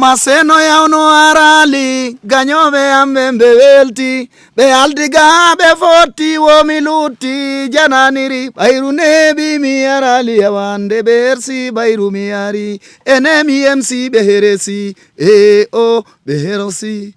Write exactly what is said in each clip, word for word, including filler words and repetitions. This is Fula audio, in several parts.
Maseno yawno araali, gañooɓe am ɓe mbe welti, ɓe aldi ga ɓe fotti, wo mi lutti jananiri, ɓayru neeɓi mi araali, yawande ɓe hersi, ɓayru mi ari, enemi M C ɓe heresi, e o ɓe hersi.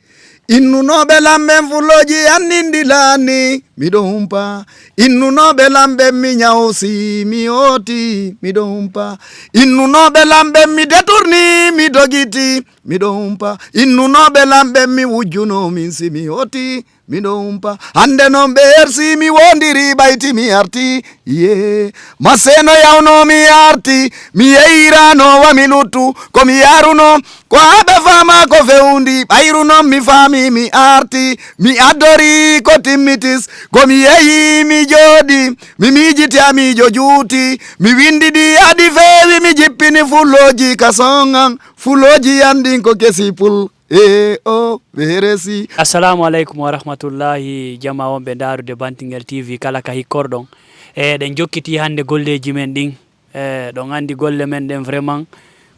Innunooɓe lamɓe fulooji annindi laani, miɗo humpa. Innunooɓe lamɓe mi ñawsi, mi hooti, miɗo humpa. Innunooɓe lamɓe mi deturni, mi dogiti, miɗo humpa. Innunooɓe lamɓe mi wujjuno, min si mi hooti, miɗo humpa. Hannde noon ɓe hersi, mi wondiri, ɓayti mi arti. Ye, maseno yawno mi arti, mi yeyirano wa mi luttu, ko mi yaruno, ko haa ɓe faama ko fewndi, ɓayru noon mi faami mi arti, mi addori ko timmitis, ko mi yehi mi jooɗi, mi miijiti a miijo juuti, mi windidi adi feewi, mi jippini fulooji ka songan, fulooji an ɗin ko kesi pul. E o ɓe heresi. Assalamu aleykum wa rahmatullahi, jama wonɓe ndaarude Bantingel T V kala ka hikkorɗon. E eɗen jokkiti hannde golleeji men ɗin. E ɗon anndi golle men ɗen vraiment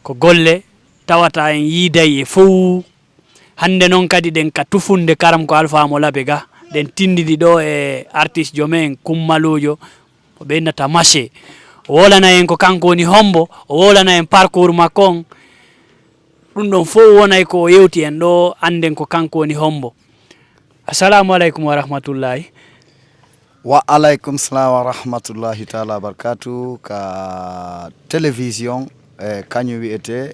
ko golle tawata en yiiday e fow. Hannde noon kadi ɗen ka tufunde karam ko Alpha Mo Labe ga. Ɗen tindidi ɗo e artiste jo men Kummaluujo, o ɓe innata Maché. O wolana en ko kanko woni hombo, o wolana en parcours makko on. Ɗum ɗon fof wonay ko o yewti en ɗo, annden ko kanko woni hombo. Assalamu aleykum wa rahmatullahi. Wa aleykum salam wa rahmatullahi taala wa barakatuh. Ka télévision, e kañum wiyetee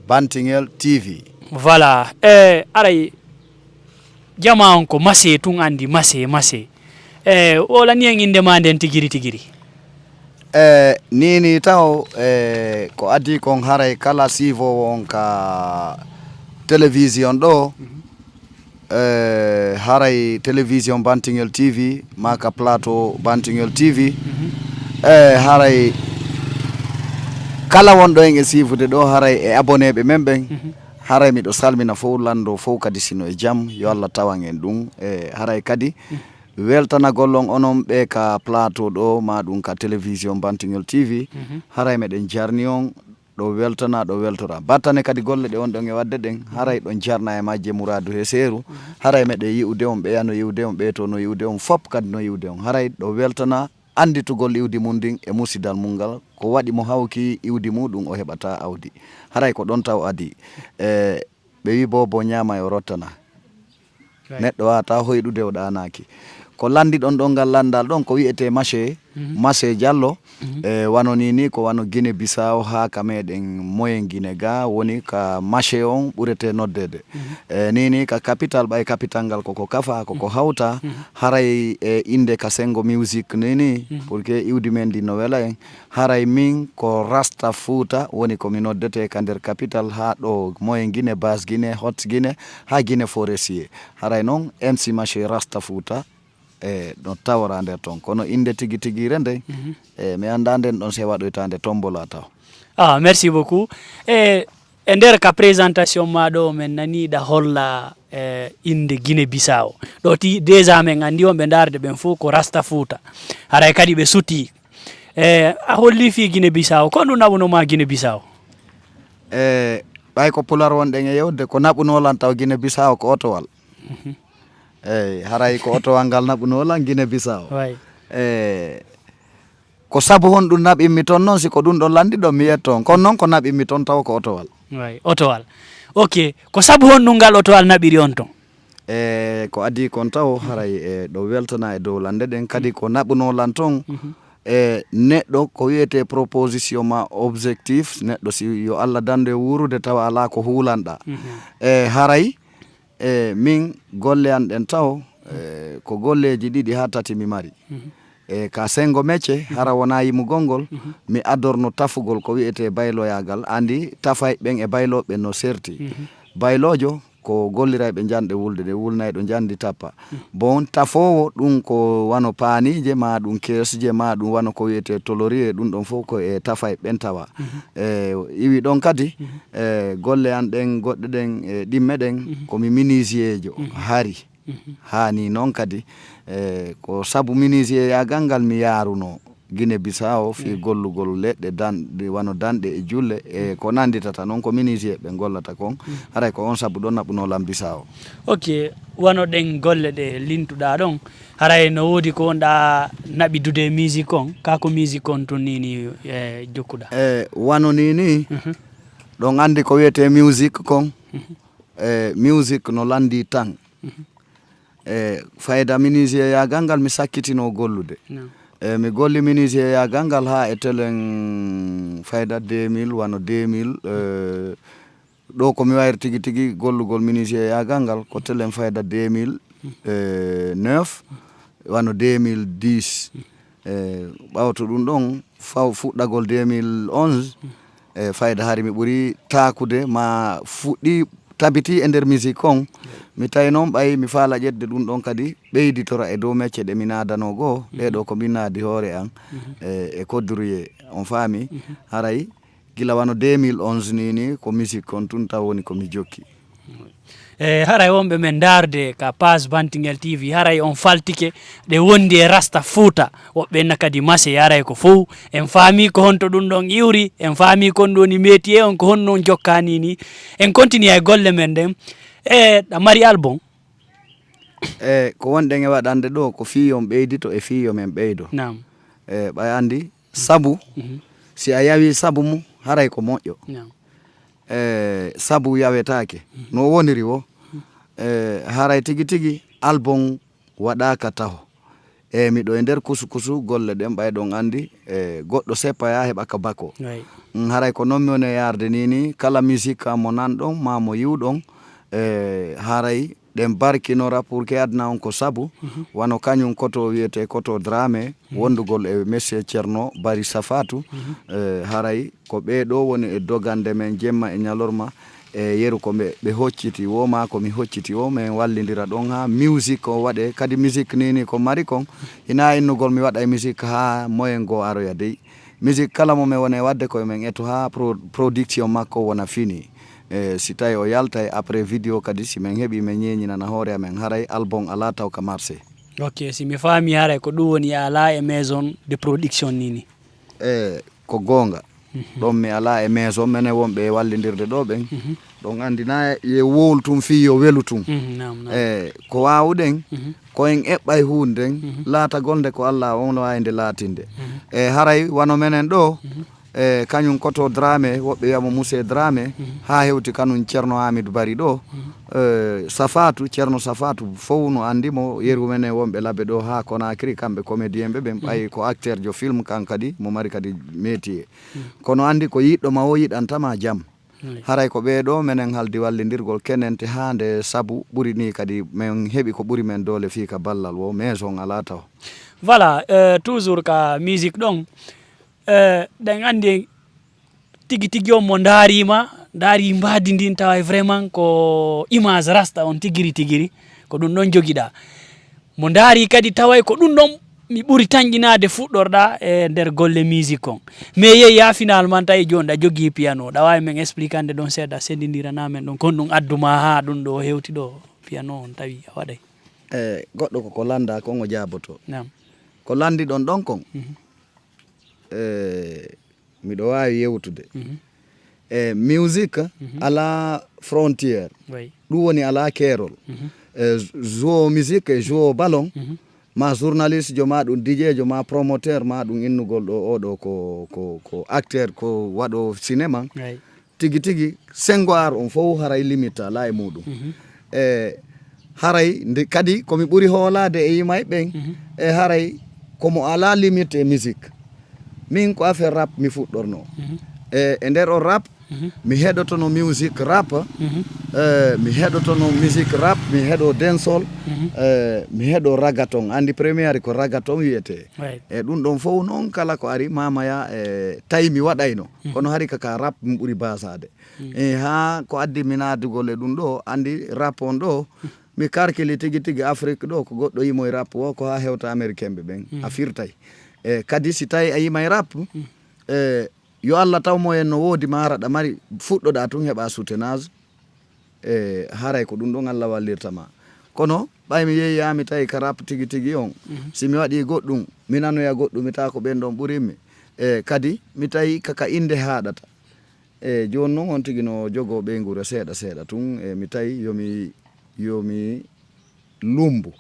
Bantingel T V. Voilà. E aray, jama on ko Maché tun anndi, Maché, Maché. E wolani en innde ma nden tigiri tigiri. E nii nii taw, e ko adii kon, haray kala siifoowo on ka télévision ɗo, e haray télévision Bantingel T V, maa ka plateau Bantingel T V, e haray kala wonɗo en e siifude ɗo, haray e abonné ɓe men ɓen, haray miɗo salmina fow, lanndo fow kadi sino e jam, yo Allah tawan en ɗum. E haray kadi weltanagol on onon ɓe ka plateau ɗo, maa ɗum ka télévision Bantingel T V. Haray meɗen jarni on, ɗo weltana, ɗo weltora. Battane kadi golle ɗe wonɗon e waɗde ɗen, haray ɗon jarna e majje muraadu he seeru. Haray meɗen yi'ude on, ɓeya no yi'ude on, ɓee to no yi'ude on, fop kadi no yi'ude on. Haray ɗo weltana annditugol iwdi mum ndin e musidal mum ngal, ko waɗi mo hawki iwdi muɗum o heɓata awdi. Haray ko ɗon taw adii. E ɓe wi bobo ñaama yo rottana. Neɗɗo waata hoyɗude o ɗaanaaki. Ko lanndiɗon ɗon ngal lanndal ɗon ko wiyetee Maché, Maché Diallo, e wano nii nii ko wano Guinée Bissau haa ka meɗen Moyen Guinée ga woni ka Maché on ɓuretee noddeede. E nii nii ka capital, ɓay capital ngal koko kafa, koko hawta, haray e innde ka Sengo Music nii nii, pour que iwdi men ndi no wela en. Haray min ko Rasta Fouta woni ko mi noddetee ka nder capital haa ɗo Moyen Guinée, Basse Guinée, Haute Guinée, haa Guinée Forestier. Haray noon M C Maché Rasta Fouta, e no tawora nder toon. Kono innde tigi tigire nden, e mi anndaa nden ɗon se waɗoytaande tombola taw. Ah, merci beaucoup. E, e nder ka présentation ma ɗo, men nani ɗa holla, e, innde Guinée Bissau. Ɗo ti déjà men anndi wonɓe ndaarde ɓen fof ko Rasta Fouta. Haray kadi ɓe suti. E, a holli fii Guinée Bissau. Ko honɗum naɓuno ma Guinée Bissau? E, ɓay ko pular wonɗen e yewde, ko naɓuno lan taw Guinée Bissau ko otowal. Eyi, haray ko otowal ngal naɓuno lan Guinée Bissau. Way. E, ko sabu honɗum naɓimmi toon noon, si ko ɗum ɗon lanndi ɗon mi yetto on. Kono noon ko naɓimmi toon taw ko otowal. Way, otowal. Ok, ko sabu honɗum ngal otowal naɓiri on toon? E, ko adii kon taw, haray e ɗo weltana e dow lannde ɗen, kadi ko naɓuno lan toon, e neɗɗo ko wiyetee proposition ma objectif, neɗɗo si yo Allah danndu e wuurude tawa alaa ko huulanɗaa. E, haray, e, min golle an ɗen taw, e, ko golleeji ɗiɗi haa tati mi mari. E, ka Sengo Métier, hara wonaa yimugol ngol, mi adorno tafugol ko wiyetee bayloyaagal. Anndi tafay ɓen e baylooɓe no serti. Bayloojo ko gollirayɓe njanɗe wulde, ɗe wulnayɗo njanndi tappa. Bon, tafoowo ɗum ko wano paaniije, maa ɗum keesje, maa ɗum wano ko wiyetee toloriye, ɗum ɗon fof ko e tafay ɓen tawa. E, iwi ɗon kadi, e, golle an ɗen, goɗɗe ɗen, e, ɗimme ɗen, ko mi menuisierjo, hari. Haa ni noon kadi, e, ko sabu menuisieryaagal ngal mi yaarunoo. Guinée Bissau fii gollugol leɗɗe danɗe, wano danɗe e julle e ko nannditata noon, ko menuisier ɓe ngollata kon. Haray ko on sabu ɗon naɓunoo lan Bissau. Ok, wano ɗen golle ɗe lintuɗaa ɗon, haray no woodi ko wonɗaa naɓidude e musique on, kaa ko musique on tun nii nii, e, jokkuɗaa? E, wano nii nii, ɗon anndi ko wiyetee musique kon, e, musique no lanndii tan. E, fayda menuisier yaagal ngal mi sakkitinoo gollude. Naam. E, mi golli menuisier yaagal ngal haa e telen fayda deux mille, wano deux mille, e, ɗo ko mi wayri tigi tigi gollugol menuisier yaagal ngal, ko telen fayda deux mille neuf, wano deux mille dix. E, ɓawto ɗum ɗon, faw fuɗɗagol deux mille onze, e, fayda hari mi ɓuri taakude, ma fuɗɗi tabiti e nder musique on. Mi tawi noon ɓay mi faala ƴetde ɗum ɗon kadi ɓeyditora e dow mecce ɗe mi naadanoo goo. Ɗee ɗoo ko min naadi hoore an, e, e couturier. On faami? Haray gila wano deux mille onze nii nii, ko musique on tun taw woni ko mi jokki. E, haray wonɓe men ndaarde ka page Bantingel T V, haray on faltike ɗe wondi e rasta Fuuta. Woɓɓe na kadi mase, haray ko fow. En faami ko honto ɗum ɗon iwri, en faami ko honɗum woni métier on, ko honno on jokkaani nii. En continue e golle men ɗen. E, ɗa mari album? E, ko wonɗen e waɗande ɗo, ko fii yo on ɓeydito e fii yo men ɓeydo. Naam. E, ɓay anndi, sabu, si a yawi sabu mum, haray ko moƴƴo. Naam. E, sabu yawetaake. No woniri wo, e, haray tigi tigi album waɗaaka taho. E, miɗo e nder kusu kusu golle ɗen, ɓay ɗon anndi, e, goɗɗo seppa yaa heɓa ka bako. Way. Mm, haray ko non mi woni e yaarde nii nii, kala musique am mo nanɗon, maa mo yiwɗon, e, haray ɗen barkinora pour que adna on ko sabu, wano kañum koto wiyetee koto Dramé, wondugol e Monsieur Thierno Bari Safatu, e, haray ko ɓee ɗoo woni e dogande men jemma e ñalorma, e yeru ko ɓe, ɓe hocciti wo, maa ko mi hocciti wo, men wallindira ɗon haa musique o waɗee. Kadi musique nii nii ko mari kon, hinaa innugol mi waɗa e musique haa moyen goo aroya dey. Musique kala mo men woni e waɗde ko men eto haa pro-, production makko wona fini. E, si tawi o yaltay après vidéo kadi, si men heɓi men ñeeñinana hoore amen, haray album alaa taw ka marché. Ok, si mi faami haray ko ɗum woni a alaa e maison de production nii nii. E, ko goonga. Ɗon mi alaa e maison, menen wonɓe e wallindirde ɗo ɓen. Ɗon anndi na ye wowlu tun fii yo welu tun. Mhm, naam, naam. E, ko waawuɗen, ko en eɓɓay huunde nden, laatagol nde ko Allah on waawi nde laatinde. E, haray wano menen ɗo, e, kañum koto Dramé, woɓɓe wi'a mo Moussé Dramé, haa hewti kanum Ceerno Hamidou Bari ɗo, e, Safatu, Ceerno Safatu, fow no anndi mo, yeru menen wonɓe Labe ɗo haa Conakry, kamɓe comédien ɓe ɓen, ɓay ko acteur jo film kan kadi, mo mari kadi métier. Kono anndi ko yiɗɗo ma o yiɗanta ma jam. Haray ko ɓee ɗo menen haldi wallindirgol kenente haa nde sabu ɓuri ni kadi men heɓi ko ɓuri men doole fii ka ballal wo, mais on alaa taw. Voilà, euh, toujours ka musique ɗon, euh, ɗen anndi tigi tigi on mo ndaariima, ndaari mbaadi ndin tawa vraiment ko image rasta on tigiri tigiri, ko ɗum ɗon jogiɗaa. Mo ndaari kadi taway ko ɗum ɗon mi ɓuri tanƴinaade fuɗɗorɗaa e nder golle musique on. Mais yehi haa finalement tawi jooni ɗa jogii piano, ɗa waawi men expliquande ɗon seeɗa, senndindirana men ɗon, kon ɗum addu ma haa ɗum ɗo hewti ɗo piano on tawi a waɗay? E, goɗɗo ko ko lannda kon o jaaboto. Naam. Ko lanndi ɗon ɗon kon, mhm, e, miɗo waawi yewtude. Mhm. E, musique, mhm, alaa frontière. Oui. Ɗum woni alaa keerol. Mhm. E, joueur musique e joueur ballon, mhm, ma journaliste jo, ma ɗum D J jo, ma promoteur, ma ɗum innugol ɗo, oɗo ko, ko, ko acteur, ko waɗo cinéma. Oui. Tigi tigi, sengo ar on fof haray limite alaa e muɗum. Mhm. E, haray nde kadi ko mi ɓuri hoolaade e yimay ɓen, mhm, e haray ko mo alaa limite e musique. Min ko affaire rap mi fuɗɗorno. Mhm. E, e nder o rap, mhm, mi heɗotono musique rap, mhm, e, mi heɗotono musique rap, mi heɗo dancehall, mhm, e, mi heɗo ragaton. Anndi première ko ragaton wiyetee. Right. E ɗum ɗon fof noon kala ko ari mamaya e tawi mi waɗayno. Mhm. Kono hari ka, ka rap mi ɓuri basaade. Mhm. E, haa ko addi mi naadugol e ɗum ɗo, anndi rap on ɗo, mi karkili tigi tigi Afrique ɗo, ko goɗɗo yimoy rap o, ko haa hewta Américain ɓe ɓen, mhm, a firtay. E, kadi si tawi a yimay rap, mhm, e, yo Allah taw mo en no woodi maara ɗa mari fuɗɗoɗa tun heɓa soutenance, e, haray ko ɗum ɗon Allah wallirta ma. Kono ɓay mi yeeyaa, mi tawi ka rap tigi tigi on, si mi waɗii goɗɗum, mi nanoya goɗɗum, mi tawa ko ɓen ɗon ɓurimmi. E kadi mi tawi ka, ka innde haaɗata. E jooni non on tigi no jogoo ɓeynguure seeɗa seeɗa tun, e mi tawi yo mi, yo mi lumbu.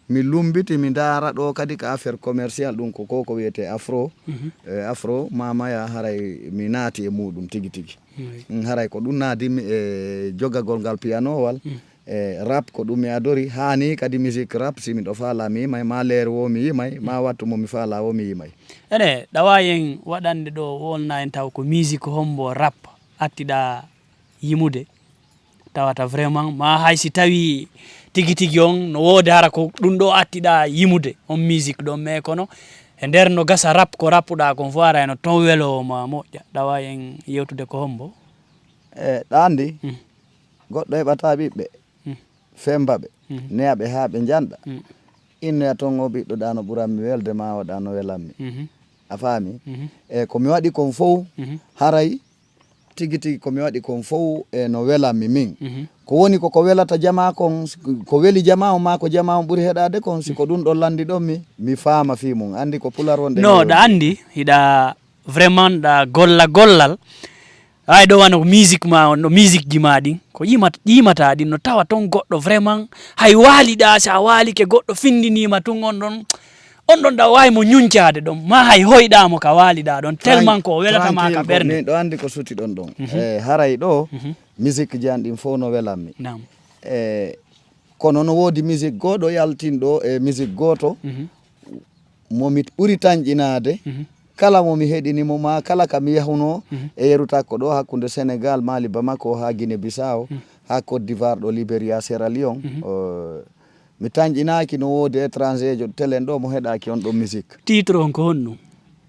Mi lumbiti, mi ndaara ɗo kadi ka affaire commercial, ɗum ko, ko, ko wiyetee afro. E afro, mamaya, haray mi naati e muɗum tigi tigi. Mm, haray ko ɗum naadi mi e jogagol ngal piyanowal. E rap ko ɗum mi adori, haani kadi musique rap, si miɗo faala mi yimay, ma leer wo mi yimay, ma wattu mo mi faala wo mi yimay. Ene, ɗawa en waɗande ɗo, wolna en taw ko musique hombo rap attiɗa yimude, tawata vraiment, ma hay si tawi tigi tigi on no woodi hara ko ɗum ɗo attiɗa yimude, on musique ɗon, mais kono e nder no gasa rap, ko rappuɗa kon fof ara eno ton welo ma moƴƴa, ɗawa en yewtude ko hombo? E ɗa anndi, Mm. goɗɗo heɓata ɓiɓɓe, Mm. femba ɓe, Mm. neya ɓe haa ɓe njanɗa. Mm. Innoya ton o ɓiɗɗo ɗa no ɓuranmi welde ma o ɗa no welanmi. Mhm. A faami? Mhm. E ko mi waɗi kon fow, Mhm. haray tigi tigi ko mi waɗi kon fow e no welanmi min. Mhm. Ko woni ko, ko welata jama kon, si ko weli jama on ma ko jama on ɓuri heɗade kon, si ko ɗum ɗon landi ɗon mi, mi faama fii mum. Anndi ko pular wonde No, ɗa anndi, hiɗa vraiment ɗa golla gollal. Ay ɗo wano musique ma on, no musique ji ma ɗin, ko ƴimat-, ƴimata ɗin, no tawa ton goɗɗo vraiment, hay waaliɗa, si a waalike goɗɗo findinima tun on ɗon, on ɗon ɗa waawi mo ñuñcaade ɗon, ma hay hoyɗa mo ka waaliɗa ɗon, tellement ko o welata ma ka Tranquille, ko ɓernde. Min ɗo anndi ko suti ɗon ɗon. Mhm. E haray ɗo, Mhm. musique ji an ɗin fow no welanmi. Naam. E kono no woodi musique gooɗo yaltinɗo e musique gooto, Mhm. mo mi ɓuri tanƴinaade, Mhm. kala mo mi heɗini mo, ma kala ka mi yahunoo Mhm. e yeru takko ɗo hakkunde Senegal, Mali, Bamako, haa Guinée Bissau, Mhm. haa Côte d'Ivoire, ɗo Liberia, Sierra Leone, Mhm. o, mi tanƴinaaki no woodi étranger jo telen ɗo mo heɗaaki on ɗon musique. Titre on ko honɗum?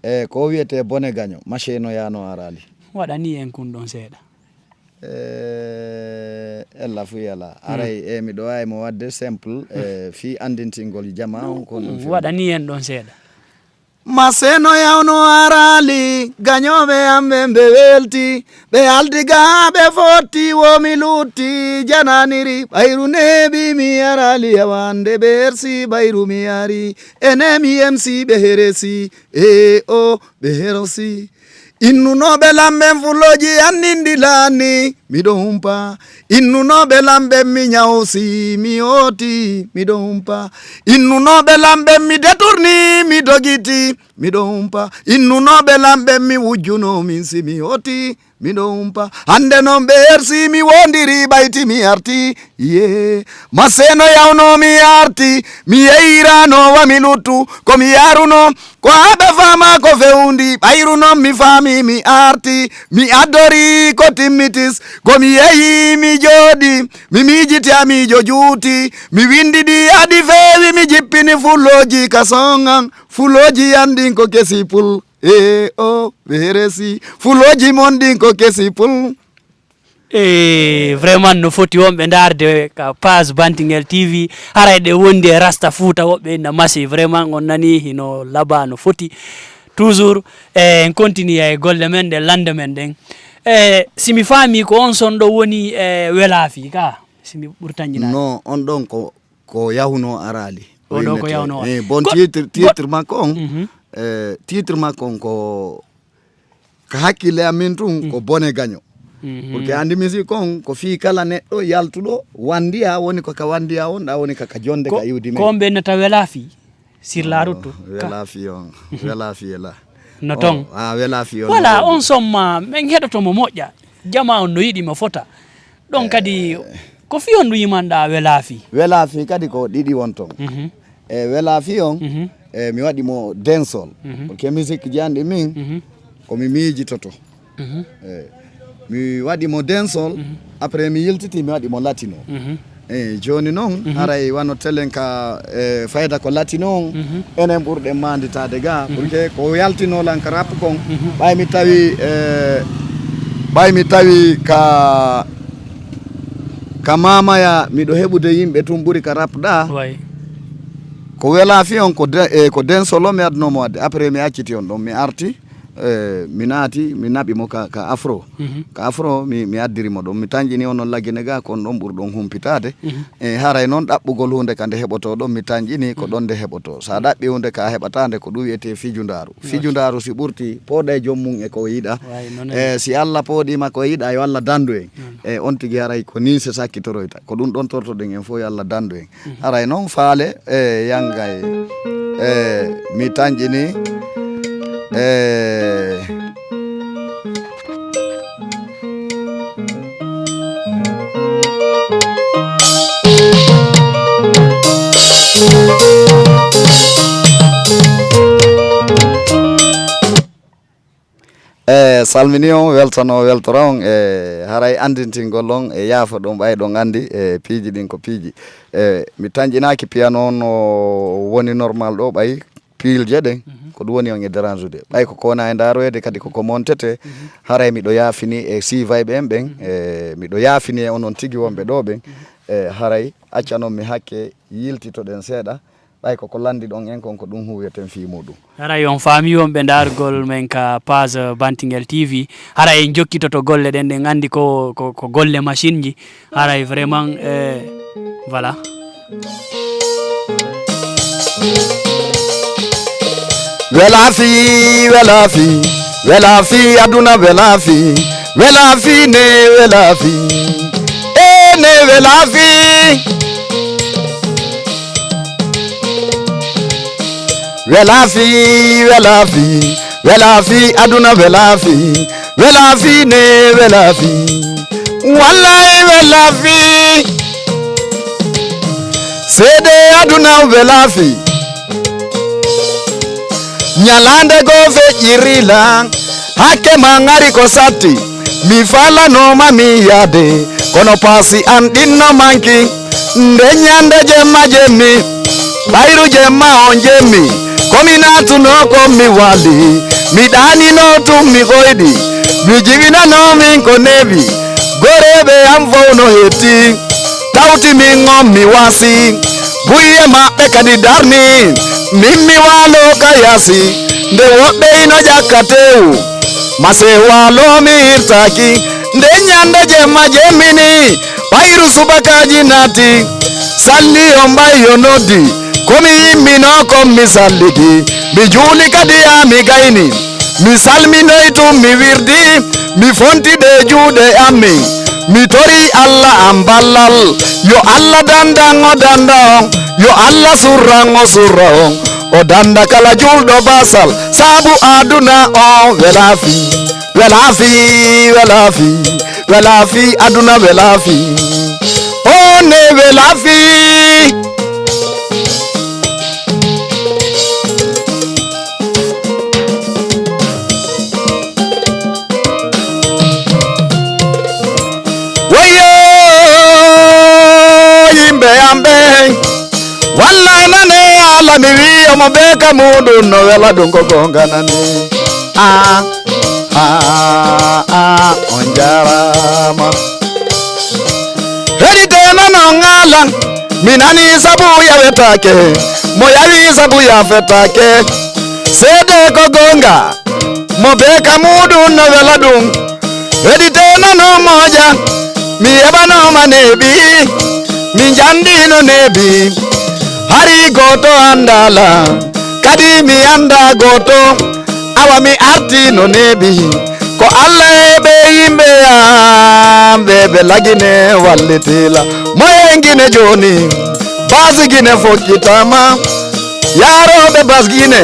E ko wiyetee Bone Gaño, Macheno Yano Arali. Waɗani en kun ɗon seeɗa. Eh, ella fu yala. Aray, e miɗo waawi mo waɗde simple, e fii anndintingol jama on ko ɗum Mm, waɗani en ɗon seeɗa. Maseno yawno araali, gañooɓe am ɓe mbe welti, ɓe aldi gaa ɓe fotti, wo mi lutti jananiri, ɓayru neeɓi mi araali, yawande ɓe hersi, ɓayru mi ari, ene mi emsi ɓe heresi, e o ɓe hersi. Innunooɓe lamɓe fulooji annindi laani, miɗo humpa. Innunooɓe lamɓe mi ñawsi, mi hooti, miɗo humpa. Innunooɓe lamɓe mi deturni, mi dogiti, miɗo humpa. Innunooɓe lamɓe mi wujjuno, min si mi hooti, miɗo humpa. Hannde noon ɓe hersi, mi wondiri, ɓayti mi arti. Ye, maseno yawno mi arti, mi yeyirano wa mi luttu, ko mi yaruno, ko haa ɓe faama ko fewndi, ɓayru noon mi faami mi arti, mi addori ko timmitis, ko mi yehi mi jooɗi, mi miijiti a miijo juuti, mi windi ɗi adi feewi, mi jippini fulooji ka songan, fulooji an ɗin ko kesi pul, e o ɓe resi, fulooji mon ɗin ko kesi pul. E vraiment no foti wonɓe ndaarde ka page Bantingel T V, haray ɗe wondi e Rasta Fouta, woɓɓe inna masi, vraiment on nani hino laba no foti. Toujours, e, en continue e golle men ɗe lande men ɗen. E, si mi faami ko on son ɗo woni e Welaafi ka, si mi ɓurtanjinaade. No, on ɗon ko, ko yahuno araali. O ɗo ko yahuno. E, bon Go-, titre, go- titre makko on, Mhm. e, titre makko on ko Ka hakkille am min tun, ko bone gaño. Mhm. Pour que anndi musique on, ko fii kala neɗɗo yaltuɗo wanndiya, woni ko ka wanndiya on, ɗa woni ka, ka jonde, Ko, ka iwdi men. Ko on ɓe nata Welaafi, sur la route. Ka Welaafi on, Welaafi ela. No ton. Oh, ah, Welaafi on. Voilà, no on somma, men heɗoto mo moƴƴa. Jama on no yiɗi mo fota. Ɗon kadi, ko fii honɗum yimanɗa Welaafi? Welaafi kadi ko ɗiɗi won ton. Mhm. E Welaafi on, Mhm. e mi waɗi mo dancehall. Mhm. Ko ke musique ji an ɗi min, Mhm. ko mi miijitoto. Mhm. E, mi waɗi mo dancehall, Mhm. après mi yiltiti mi waɗi mo latino. Mhm. E, jooni noon, Mhm. haray wano telen ka, e, fayda ko latino on, Mhm. enen ɓurɗen maanditaade ga, Mhm. pour que ko yaltino lan ka rap kon, Mhm. ɓay mi tawi, e, ɓay mi tawi ka, ka mamaya miɗo heɓude yimɓe tun ɓuri ka rap ɗa. Way. Ko Welaafi on ko de-, e, ko dancehall mi adno mo waɗde. Après mi acciti on ɗon, mi arti, Eh, mi naati, mi naɓi mo ka, ka afro. Mhm. Ka afro, mi, mi addiri mo ɗon. Mi tanƴini onon Lagine ga, ko on ɗon ɓurɗon humpitaade. Mhm. Eh, haray noon ɗaɓɓugol huunde ka nde heɓotoo ɗon, mi tanƴini ko ɗon nde heɓotoo. So a ɗaɓɓi huunde ka a heɓataa nde, ko ɗum wiyetee fijundaaru. Fijundaaru si ɓurti, pooɗa e joom mum e ko o yiɗa. Eh, si Alla pooɗiima ko o yiɗa, yo Alla danndu en. Eh, on tigi haray ko niin se sakkitoroyta. Ko ɗum ɗon tortoɗen en fof, yo Alla danndu en. Haray noon faale e yangay e mi tanƴini e E salmini on, weltano weltora on e haray andintingol on e yaafo ɗon ɓay ɗon andi e piiji ɗin ko piiji. E mi tanƴinaaki piano on no woni normal ɗo ɓay piilje ɗen ko ɗum woni on e dérange ude ɓay ko kona e ndaroyede kadi koko montete. Haray miɗo yaafini e sivayɓe en ɓen e miɗo yaafini e onon tigi wonɓe ɗo ɓen. E haray accanon mi hakke yiltitoɗen seeɗa. Ɓay ko ko lanndi ɗon en kon ko ɗum huuweten fii muuɗum. Haray on faami wonɓe ndaargol men ka page Bantingel T V. Haray en jokkitoto golle ɗen, ɗen anndi ko, ko, ko golle machine ji. Haray vraiment, eh, voilà. Welaafi, welaafi, welaafi, aduna welaafi, welaafi ne welaafi, e ne welaafi. Welaafi, welaafi, welaafi, aduna welaafi, welaafi ne welaafi. Wallahi welaafi. Seede aduna welaafi. Ñalaande goo feƴƴiri lan, hakke ma ngari ko satti. Mi falanooma mi yaade, kono paasi an ɗin no manki. Nde ñande jemma jemmi, ɓayru jemma on jemmi. Ko mi naatunoo kon mi waali, mi ɗaaninoo tun mi ɓoyɗi. Mi jiwinanoo min ko neeɓi, goreeɓe an fow no hetti. Tawti min on mi waasi, buy e maɓɓe kadi darni. Min mi waaloo ka yaasi, nde woɓɓe ino ƴakka teewu. Mase waaloo mi hirtaaki, nde ñande jemma jemmini. Ɓayru subakaaji naati, salli on ɓay yo noddi. Ko mi yimminoo kon mi salligi, mi juuli kadi yaa mi gayni. Mi salminoy tun mi wirdi, mi fonti ɗe juuɗe an min. Mi tori Alla an ballal, yo Alla dandan o danda on, yo Alla surran o surra on. O danda kala juulɗo basal, saabu aduna on welaafi, welaafi, welaafi, welaafi, aduna welaafi, on ne welaafi. Woyyo yimɓe am ɓen, walla nane Alla mi wiyo mo be ka muɗum no wela ɗum ko gonga nani. Ah, ah, ah, on jarama. Heɗite nanon Alla, mi nani sabu yawetake, mo yawi sabu yafetake. Seede ko gonga, mo be ka muɗum no wela ɗum. Heɗite nanon moƴa, mi heɓanoma neeɓi, mi jandino neeɓi. Hari goto andala, kadi mi anda goto, awa mi artino neeɓi. Ko Alla e ɓe yimɓe am, ɓe ɓe lagine wallitila. Moyen Gine joni, basi Gine fokkitama. Yaroɓe bas Gine,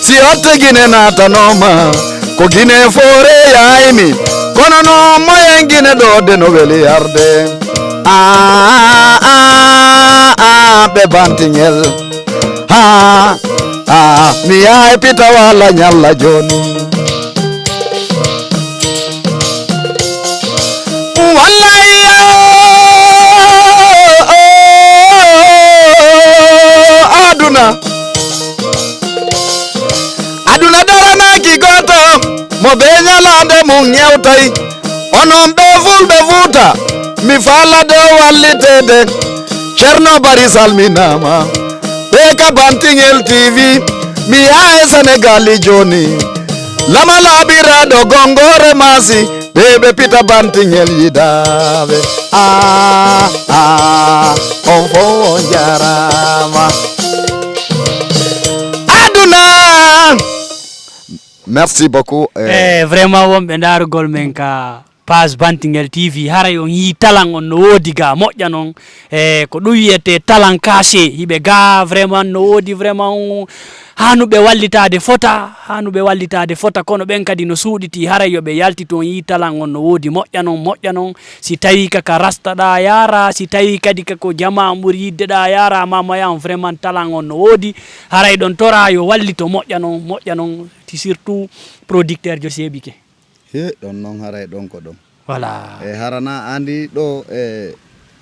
si otte Gine natanoma, ko Gine foore yaymi. Kono no moyen Gine ɗo de no weli yarde. Ah, ah, ah, ɓe bantiŋel. Ah, ah, mi yahay pita wala ñalla joni. Wallahi, oh, oh, oh, aduna. Aduna daranaaki gooto, mo be ñalaande mum ŋewtay. Onon ɓe fulɓe Fuuta, mi faalade o walliteede. Ceerno Bari salminaama. Ɓe ka Bantiŋel T V, mi yaha e Senegaali jooni. Lama labiraɗo gongore masi, ɓe ɓe pita bantingel yidaaɓe. Ah, ah, on fof on jarama. Aduna. Merci beaucoup. Eh, vraiment, wonɓe ndarugol men ka page Bantingel T V, haray on yii talan on no woodi ga moƴƴa non. E ko ɗum wiyetee talan caché, hiɓe ga vraiment no woodi vraiment, haanuɓe wallitaade fota, haanuɓe wallitaade fota, kono ɓen kadi no suuɗitii, haray yo ɓe yaltito, on yii talan on no woodi moƴƴa non, moƴƴa non. Si tawii ka, ka rasta ɗa yaara, si tawii kadi ka ko jamaa ɓuri yidde ɗa yaara, ma maya on vraiment talan on no woodi, haray ɗon tora yo wallito moƴƴa non, moƴƴa non, ti surtout producteur jo seebike. He, ɗon noon haray ɗon ko ɗon. Voilà. E harana andi ɗo, e,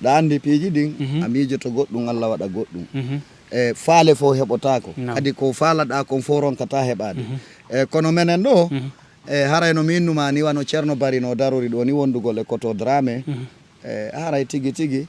ɗa andi piiji ɗin, Mhm. a miijoto goɗɗum, Allah waɗa goɗɗum. Mhm. E faale fof heɓotaako. Naam. Kadi ko faalaɗa kon fof ronkata heɓaade. Mhm. E kono menen ɗo, Mhm. e haray no minnuma ni wano Ceerno Bari no darori ɗo ni wondugol e Koto Dramé. Mhm. E haray tigi tigi,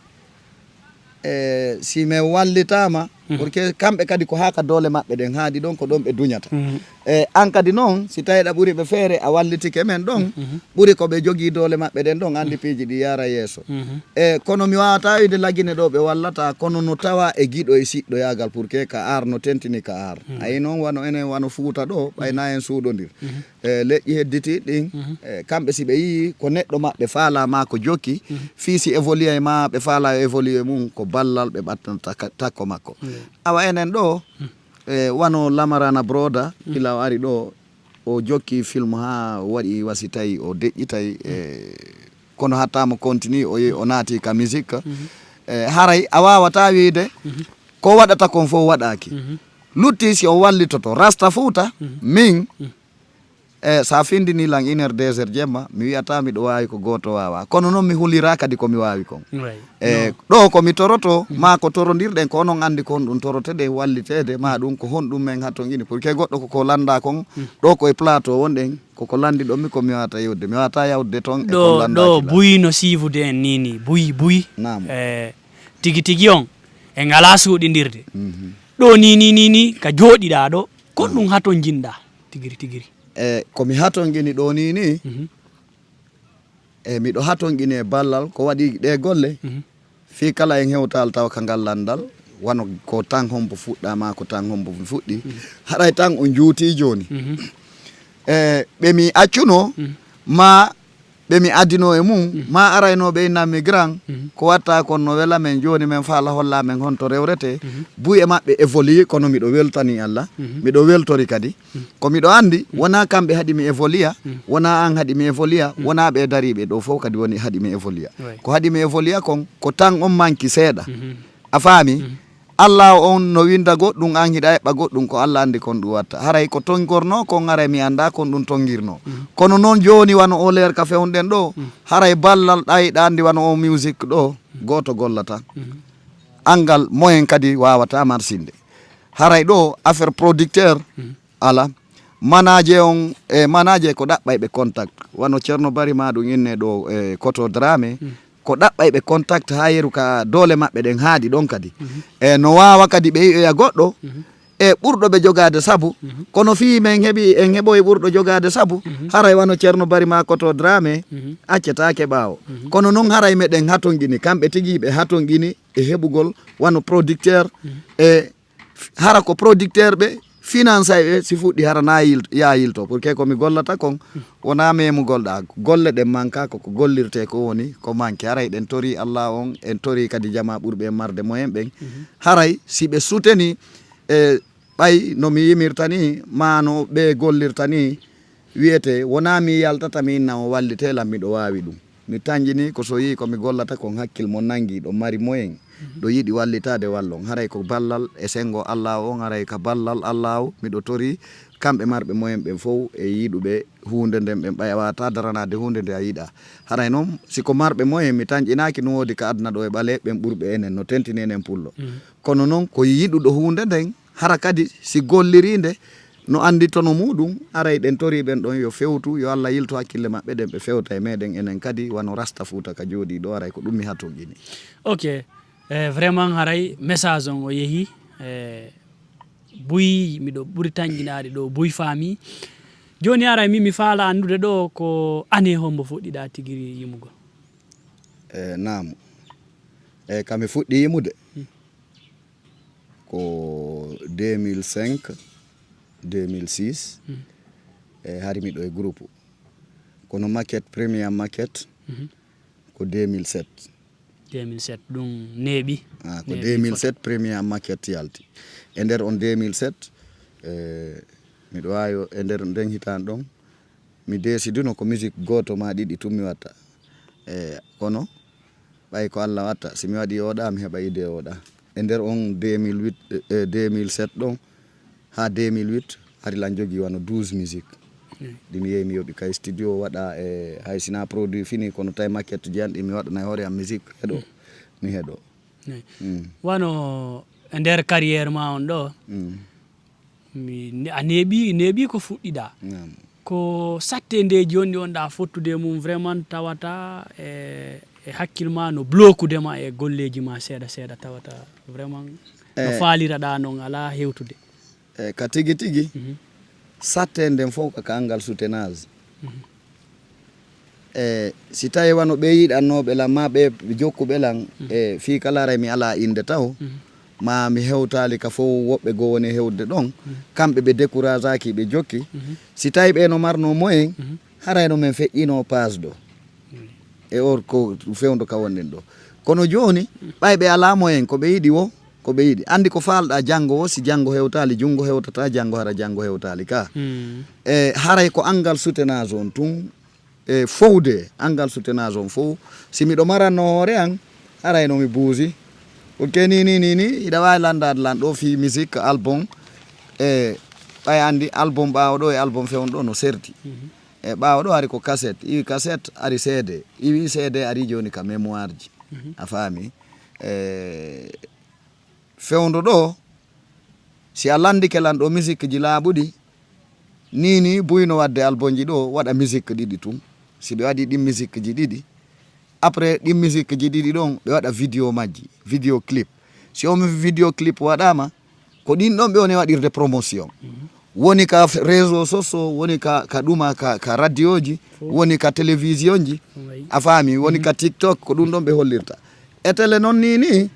e si men wallitaama, Mhm. pour que kamɓe kadi ko haa ka doole maɓɓe ɗen haaɗi ɗon, ko ɗon ɓe duñata. Mhm. E an kadi noon, si tawii ɗa ɓuri ɓe feere, a wallitike men ɗon, Mhm. ɓuri ko ɓe jogii doole maɓɓe ɗen ɗon, anndi piiji ɗi yaara yeeso. Mhm. E kono mi waawataa wiide Lagine ɗo ɓe wallata, kono no tawa e giɗo e siɗɗoyaagal pour que ka aar no tentini ka aar. Mhm. Ayi noon wano enen, wano Fuuta ɗo, ɓay na en suuɗondir. Mhm. E leƴƴi hedditi ɗin, Mhm. e kamɓe si ɓe yii ko neɗɗo maɓɓe faala ma ko jokki, Mhm. fii si évolué ma ɓe faala yo évolué mum, ko ballal ɓe ɓattanta ka-, takko makko. Mhm. Awa enen ɗo, Mhm. e wano Lamarana Broda, Mhm. ila o ari ɗo, o jokki film haa o waɗi wasi tawi o deƴƴitay, e kono hatta mo continue, o yi-, o naati ka musique. Mhm. E haray a waawata wiide Mhm. ko waɗata kon fof waɗaaki. Mhm. Lutti si o wallitoto Rasta Fuuta, Mhm. min, Mhm. E, so a findini lan une heure, deux heures jemma, mi wiyata miɗo waawi ko gooto waawaa. Kono noon mi hulira kadi ko mi waawi kon. Ouais. E, Non. Ɗo ko mi toroto, Mhm. maa ko torondirɗen, ko onon anndi ko honɗum toroteɗen walliteede, maa ɗum ko honɗum men hatonjini. Pour que goɗɗo ko ko lannda kon, Mhm. ɗo ko e plateau wonɗen, ko ko lanndiɗon mi ko mi waawata yewde. Mi waawata yawde toon e ko Ɗo, ɗo lanndaaki lan. Buy no siifude en ni ni. Buy, buy. Naam. E, tigi tigi on, en alaa suuɗindirde. Mhm. Ɗo ni ni ni ni, ka jooɗiɗaa ɗo, ko Mhm. ɗum hatonjinɗaa, tigiri tigiri. E ko mi hatonjini ɗo ni ni, Mhm. e miɗo hatonjini e ballal ko waɗi ɗe golle. Mhm. Fii kala en hewtaali tawa ka ngal lanndal, wano ko tan hombo fuɗɗa ma ko tan hombo fuɗɗi. Mhm. Haray tan on juuti jooni. Mhm. E ɓe mi accuno Mhm. ma ɓe mi adino e mum, Mhm. ma arayno ɓe innanmi grand, Mhm. ko watta kon no wela men jooni men faala holla men honto rewrete. Mhm. Buy e maɓɓe évolue kono miɗo weltani Allah, Mhm. miɗo weltori kadi. Ko miɗo anndi, wonaa kamɓe haɗi mi évoluer, wonaa aan haɗi mi évoluer, wonaa ɓee dariiɓe ɗoo fof kadi woni haɗi mi évoluer. Ko haɗi mi évoluer kon, ko tan on manki seeɗa. A faami? Alla on no winnda goɗɗum, aan hiɗa eɓɓa goɗɗum, ko Alla anndi kon ɗum watta. Haray ko tonngornoo kon, haray mi anndaa kon ɗum tonngirnoo. Kono noon jooni wano oo leer ka fewnɗen ɗoo, haray ballal ɗa hiɗa anndi wano oo musique ɗoo, gooto gollata. Anngal moyen kadi waawataa marsinde. Haray ɗoo affaire producteur, alaa. Manager on, e manager ko ɗaɓɓay ɓe contact. Wano Ceerno Bari ma ɗum inne ɗoo, e Koto Dramé, ko ɗaɓɓay ɓe contact haa yeru ka doole maɓɓe ɗen haaɗi ɗon kadi. E no waawa kadi ɓe yi'oya goɗɗo, e ɓurɗo ɓe jogaade sabu. Kono fii men heɓi, en heɓoyi ɓurɗo jogaade sabu, haray wano Ceerno Bari ma Koto Dramé, accetaake ɓaawo. Kono noon haray meɗen hatonjini, kamɓe tigi ɓe hatonjini e heɓugol wano producteur, e hara ko producteur ɓe, financay ɓe, si fuɗɗi hara na yil-, ya yilto. Pour que ko mi gollata kon, wonaa memugol ɗa. Golle ɗen manka, ko ko gollirte ko woni, ko manque. Haray ɗen tori Alla on, en tori kadi jama ɓurɓe en marde moyen ɓen. Haray si ɓe suteni, e ɓay no mi yimirta ni, ma no ɓe gollirta ni, wiyete, wonaa mi yaltata mi inna on wallite lan, miɗo waawi ɗum. Mi tanjini ko so yii ko mi gollata kon hakkil mo nangi, ɗo mari moyen, ɗo yiɗi wallitaade wallon. Haray ko ballal e sengo Alla on, haray ka ballal Alla o, miɗo tori kamɓe marɓe moyen ɓen fow e yiɗuɓe huunde nden ɓen ɓay a waata daranaade huunde nde a yiɗa. Haray noon, si ko marɓe moyen, mi tanƴinaaki no woodi ka aduna ɗo e ɓaleeɓe ɓen ɓurɓe enen, no tentini enen pullo. Kono noon, ko yiɗuɗo huunde nden, hara kadi si gollirii nde, no anndi tono muuɗum, haray ɗen torii ɓen ɗon yo fewtu, yo Alla yiltu hakkille maɓɓe ɗen, ɓe fewta e meɗen enen kadi, wano Rasta Fuuta ka jooɗii ɗo, haray ko ɗum mi hatonjini. Ok. E, vraiment haray message on o yehi, e, buy, miɗo ɓuri tanƴinaade ɗo buy faami. Jooni aray min mi faala anndude ɗo ko année hombo fuɗɗiɗaa tigi yimugol? E naamu. E ka mi fuɗɗi yimude ko deux mille cinq, deux mille six. E hari miɗo e groupe. Kono maquette, première maquette ko deux mille sept. Deux mille sept ɗum neeɓi. Ah, ko deux mille sept première maquette yalti. E nder on deux mille sept, eh, miɗo waawi e nder nden hitaande ɗon mi desidino ko musique gooto ma ɗiɗi tun mi watta. Eh, kono ɓay ko Allah watta, si mi waɗi oɗa mi heɓa idée oɗa. E nder on deux mille huit, eh, deux mille sept ɗon, haa deux mille huit hari lan jogii wano douze musique. Ɗi mi yehi mi yoɓi kay studio waɗa e hay sina produit fini, kono tawi maquette ji an ɗi mi waɗana e hoore am musique heɗo mi heɗo. Wano e nder carrière ma on ɗo, mi ne- a neeɓi neeɓi ko fuɗɗiɗa. Ko satte nde joni on ɗa fottude e mum vraiment tawata e e hakkil ma no blokude ma e golleji ma seeɗa seeɗa tawata vraiment no faaliraɗa non ala hewtude? E ka tigi tigi satte nden fof ka kangal soutenage. E si tawi wano ɓe yiɗannooɓe lan ma ɓe jokkuɓe lan e fii kala haray mi alaa innde taw ma mi hewtaali ka fof woɓɓe goo woni hewde ɗon, kamɓe ɓe découragaki ɓe jokki. Si tawi ɓe no marno moyen haray no men feƴƴino page ɗo e or ko fewndo ka wonɗen ɗo. Kono jooni ɓay ɓe alaa moyen ko ɓe yiɗi wo ko ɓe yiɗi anndi ko faalɗa janngo wo si janngo hewtaali junngo hewtata janngo hara janngo hewtaali ka. E haray ko anngal soutenage on tun e fowde anngal soutenage on fow si miɗo maranno hoore an haray no mi buusi. Ok ni ni ni ni hiɗa waawi lanndaade lan ɗo fii musique album e ɓay anndi album ɓaawo ɗo e album fewndo ɗo no serti. E ɓaawo ɗo ari ko cassette iwi cassette ari cd iwi cd ari jooni ka mémoire ji. A faami? E fewndo ɗo si a lanndike lan ɗo musique ji laaɓuɗi ni ni buyno waɗde album ji ɗo waɗa musique ɗiɗi tun. Si ɓe waɗi ɗin musique ji ɗiɗi après ɗin musique ji ɗiɗi ɗon ɓe waɗa vidéo majji, vidéo clip. Si on vidéo clip waɗama ko ɗin ɗon ɓe woni waɗirde promotion. Woni ka réseau soso woni ka ka ɗuma ka, ka radioji woni ka télévision ji. A faami? Woni ka tiktok ko ɗum ɗon ɓe hollirta. E télé noon ni ni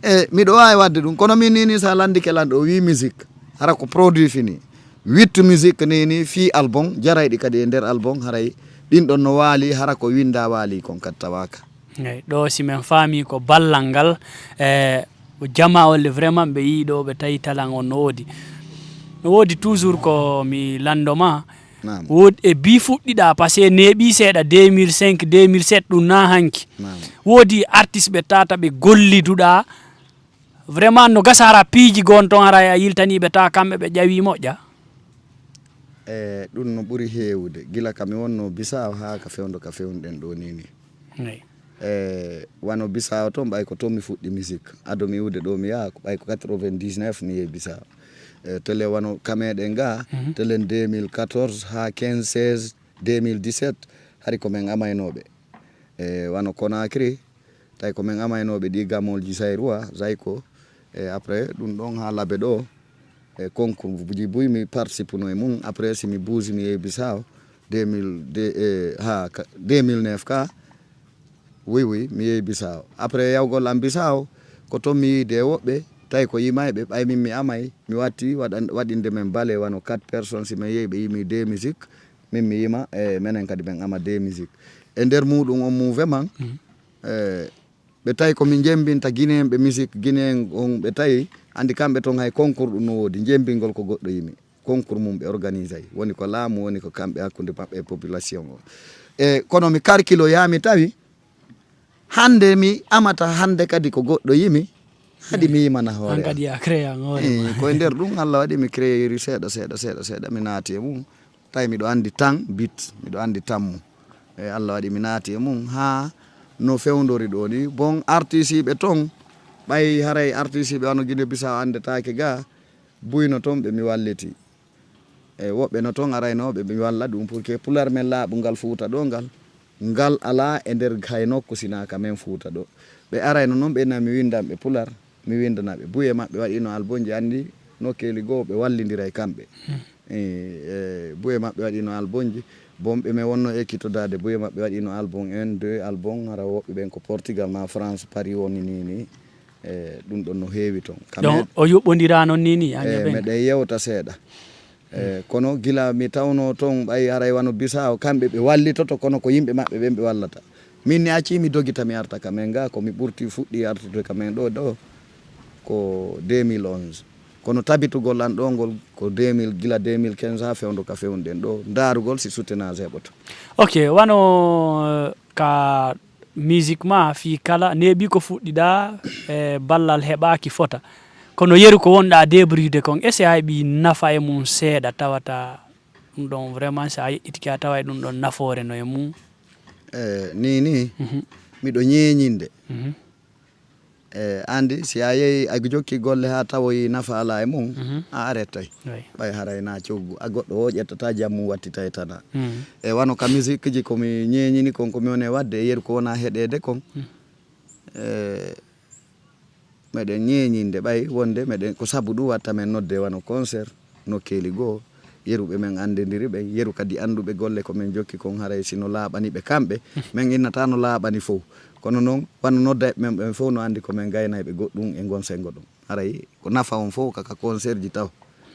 e miɗo waawi waɗde ɗum kono min ni ni so a lanndike lan ɗo wi musique hara ko produit fini. Wittu musique ni ni fii album jarayɗi kadi e nder album haray ɗin ɗon no waali hara ko winnda waali kon kadi tawaaka. Eyi, ɗo si men faami ko ballal ngal e jama olle vraiment ɓe yii ɗo ɓe tawi talan on no woodi. No woodi toujours ko mi lanndo ma. Woodi e bi fuɗɗiɗa parce que neeɓi seeɗa deux mille cinq deux mille sept ɗum na hanki. Woodi artiste ɓe tata ɓe golliduɗa vraiment no gasa hara piiji gon ton hara a yiltaniɓe ta kamɓe ɓe ƴawi moƴƴa. E ɗum no ɓuri heewude gila ka mi wonno Bisaawo haa ka fewndo ka fewnɗen ɗo ni ni. E wano Bisaawo ton ɓay ko ton mi fuɗɗi musique ado mi iwde ɗo mi yaha ɓay ko quatre-vingt-dix-neuf mi yehi Bisaawo. E tele wano ka meɗen ga telen deux mille quatorze haa quinze seize deux mille dix-sept hari ko men amaynoɓe e wano Conakry tawi ko min amaynooɓe ɗi gamolji Zaïrois, Zaïko. E après ɗum ɗon haa labe ɗo e concours ji buy mi participuno e mum après si mi buusi mi yehi Bissau deux mille deux e ha deux mille neuf ka. Oui oui mi yehi Bissau après yawgol am Bissau ko ton mi yiide e woɓɓe tawi ko yimayɓe ɓay min mi amay mi watti waɗinde men bale wano quatre personnes si min yehi ɓe yimi deux musique min mi yima e menen kadi ɓen ama deux musique e nder muɗum on mouvement e ɓe tawi ko min jembinta guinéen ɓe musique guinéen on ɓe tawi andi kamɓe ton hay concours ɗum no woodi jembingol ko goɗɗo yimi concours mum ɓe organisay woni ko laamu woni ko kamɓe hakkude maɓɓe e population o e kono mi karkilo yami tawi hande mi amata hande kadi ko goɗɗo yimi haɗi mi yimana hoore koye nder ɗum allah waɗi mi créeri seeɗa seeɗa seeɗa seeɗa mi naati e mum tawi miɗo andi tan bit miɗo andi tammu e allah waɗi mi naati e mum ha no fewndori ɗo ni bon artisiɓe ton ɓay haray artisiɓe wano guine bisaw andetake ga buyno ton ɓe mi walliti e woɓɓe no ton araynoɓe mi walla ɗum pour que pular men laaɓungal fuuta ɗo ngal ngal ala e nder hay nokku sina ka men fuuta ɗo ɓe arayno noon ɓe na mi windan ɓe pular mi windana ɓe buye maɓɓe waɗino albonji andi nokkeli goo ɓe wallidira e kamɓe E, e, buye maɓɓe waɗino albumji. Bon, ɓe men wonno ekkitodaade, buye maɓɓe waɗino album un, deux album, hara woɓɓe ɓen ko Portugal ma France, Paris woni ni ni. E, ɗum ɗon no heewi ton. Ka Donc, men o yuɓɓondiraa noon ni ni, an e e ɓen? Meɗen yewta seeɗa. E, kono gila mi tawno ton, ɓay haray wano Bisaawo, kamɓe ɓe wallitoto, kono ko yimɓe maɓɓe ɓen ɓe wallata. Min ni accii mi dogita mi arta ka men ga, ko mi ɓurti fuɗɗi artude ka men ɗo, ɗo ko deux mille onze. Kono tabitugol an ɗo ngol ko deux mille, gila deux mille quinze haa fewndo ka fewnɗen ɗo, ndaarugol si soutenance heɓoto. Ok, wano, eh, ka musique ma fii kala, neeɓi ko fuɗɗiɗaa, eh, ballal heɓaaki fota. Kono yeru ko wonɗaa débrouille kon, est-ce que a heɓi nafa e mum seeɗa tawata ɗum ɗon vraiment, si a yeɗɗitike a tawa e ɗum ɗon nafoore no e mum? E, ni ni, Mhm. miɗo ñeeñinde. Mhm. E, andi, si a yehi, a jokki golle haa tawoyi nafa alaa e mum, Mhm. a arettay. Oui. Ɓay haray na coggu, a goɗɗo o ƴettata jam mum wattitay tana. Mhm. E, wano ka musique ji ko mi ñeeñini kon, ko mi woni e waɗde, e yeru ko wona heɗeede kon. Mhm. E, meɗen ñeeñinde ɓay wonde meɗen, ko sabu ɗum watta men nodde wano concert, nokkeeli goo, yeru ɓe men anndindiri ɓen, yeru kadi annduɓe golle ko men jokki kon, haray si no laaɓani ɓe kamɓe, men innata no laaɓani fow. Kono noon, wano nodda men ɓen fow no anndi ko men gaynayɓe goɗɗum e ngon senngo ɗum. Haray ko nafa on fow ka, ka concert ji taw.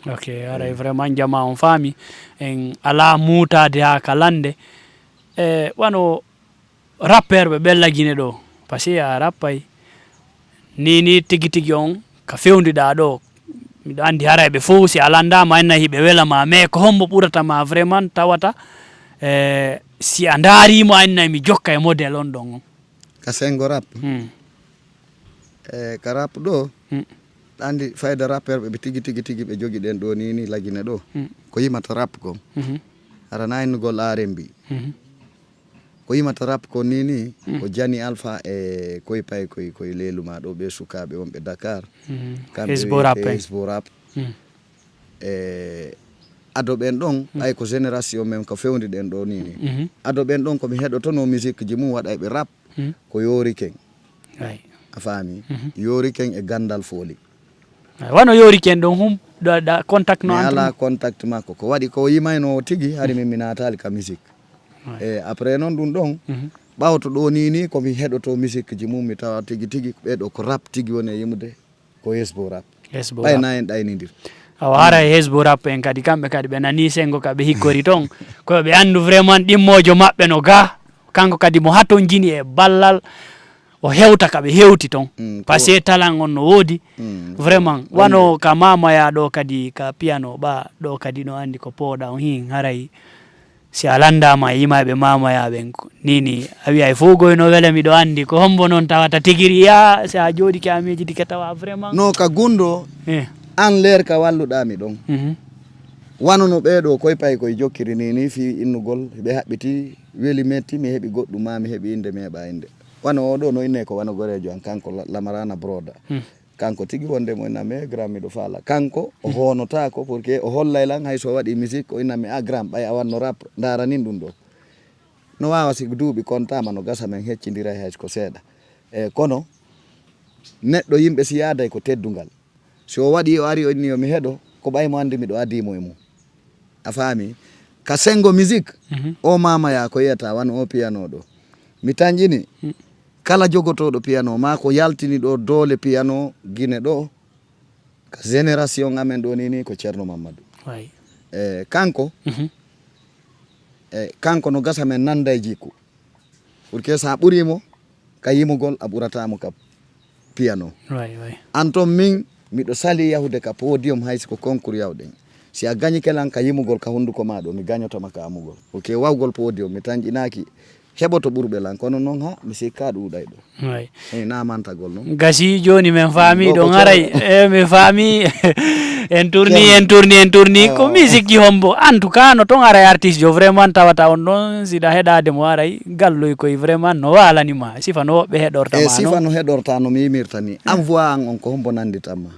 Ok, haray vraiment jamaa on faami. En alaa muutaade haa ka lannde. E, wano rappeur ɓe ɓella Gine ɗo, parce que a rappay. Ni, ni tigi tigi on ka fewndiɗaa ɗo. Miɗo anndi haray ɓe fow si a lanndaama, a inna hiɓe wela ma, mais ko hombo ɓurata ma vraiment tawata, e, si a ndaarimo, a inna mi jokka e modèle on ɗon on. Ka senngo rap? Hmm. E, ka rap ɗo, Hmm. ɗa anndi fayda rappeur ɓe, ɓe tigi, tigi, tigi ɓe jogi ɗen ɗo ni, ni La Gine ɗo. Hmm. Ko yimata rap kon. Mhm. Hara na innugol R and B. Mhm. Ko yimata rap kon ni, ni, Hmm. ko Jani Alpha e koy pay koy, koy leelu ma ɗo, ɓe sukaaɓe wonɓe Dakar. Mhm. Kamɓe Hezbo wiyete Rap en. Hezbo Rap. Hmm. E ado ɓen ɗon, Hmm. ɓay ko génération men ko fewndi ɗen ɗo ni, ni. Mhm. Ado ɓen ɗon ko mi heɗotono musique ji mum waɗay ɓe rap, Hmm. ko yoori ken. Ay. A faami? Mhm. Yoori ken e gandal fooli. Ay, wano yoori ken ɗon hum, ɗa, ɗa contact no mi entre alaa mum? Contact makko. Ko waɗi ko yimayno o tigi, hari min mi naataali ka musique. Ay. E après noon ɗum ɗon, Mhm. ɓawto ɗo ni, ni ko mi heɗoto musique ji mum, mi tawa tigi tigi, ɓe ɗo ko rap tigi woni e yimude. Ko Hezbo Rap. Hezbo Rap. Ɓay na en ɗaynindir. Awa, haray Hezbo Rap en kadi, kamɓe kadi ɓe nanii senngo ka ɓe hikkori ton. Ko ɓe anndu vraiment ɗimmoojo maɓɓe no ga. Kanko kadi mo hatonjini e ballal, o hewta ka ɓe hewti ton. Mm, ko parce que talent on no woodi. Mm, vraiment, ko wano ka Mamaya ɗo kadi, ka piano ɓa ɗo kadi no anndi ko pooɗa on hin, haray si a lanndaama e yimayɓe Mamaya ɓen, ko ni, ni, a wi'ay fow goy no wela, miɗo anndi ko hombo noon tawata tigiri, ya, si a jooɗike a miijitike tawa vraiment. No ka gundo, Eh. an leer ka walluɗaa mi ɗon. Mhm. Wano no ɓee ɗo koy pay koy jokkiri ni, ni fii innugol, ɓe haɓɓiti, weli metti, mi heɓi goɗɗum ma, mi heɓi innde, mi heɓa innde. Wano o ɗo no innee ko wano goreejo an, kanko La-, Lamarana Broda. Hmm. Kanko tigi wonde mo ina me grand miɗo faala. Kanko o hoonotaako pour que o hollay lan hay so waɗi musique o ina mi a grand ɓay a wanno rap ndaaranin ɗum ɗo. No waawa si duuɓi kontaama no gasa men heccindiray hay ko seeɗa. E kono neɗɗo yimɓe si yaaday ko teddungal. Si o waɗi o ari o inni yo mi heɗo ko ɓay mo anndi miɗo adii mo e mum. A faami? Ka senngo musique, Mhm. o Mamaya ko yiyata wano o piano ɗo. Mi tanƴini, Hmm. kala jogotooɗo piano, maa ko yaltini ɗo doole piano Gine ɗo, ka génération amen ɗo ni, ni ko Ceerno Mammadu. Way. E, kanko, Mhm. e, kanko no gasa men nannday jikku. Pour que so a ɓurii mo ka yimugol, a ɓurataa mo ka piano. Way, way. An ton min, miɗo salii yahude ka podium hay si ko concours yawɗen. Si a gañike lan ka yimugol ka hunnduko maa ɗo, mi gañoto ma ka amugol. Pour que wawgol podium, mi tanƴinaaki heɓoto ɓurɓe lan, kono noon ha, mi sikkaa ɗuuɗay ɗo. Way. Eyi, na mantagol noon. Gasi jooni min faami ɗo ko ɗon haray. Ceerno. E, min faami. En tourni, Ceerno. En tourni, en tourni. Ko Awa. Musique ji hombo. En tout cas, no ton haray artiste jo vraiment tawata on ɗon, siɗa heɗaade mo haray, galloy koy vraiment no waalani ma. Sifa no woɓɓe heɗorta E ma sifa noon. No heɗorta no mi yimirta ni. An voix an on ko hombo nanditan ma?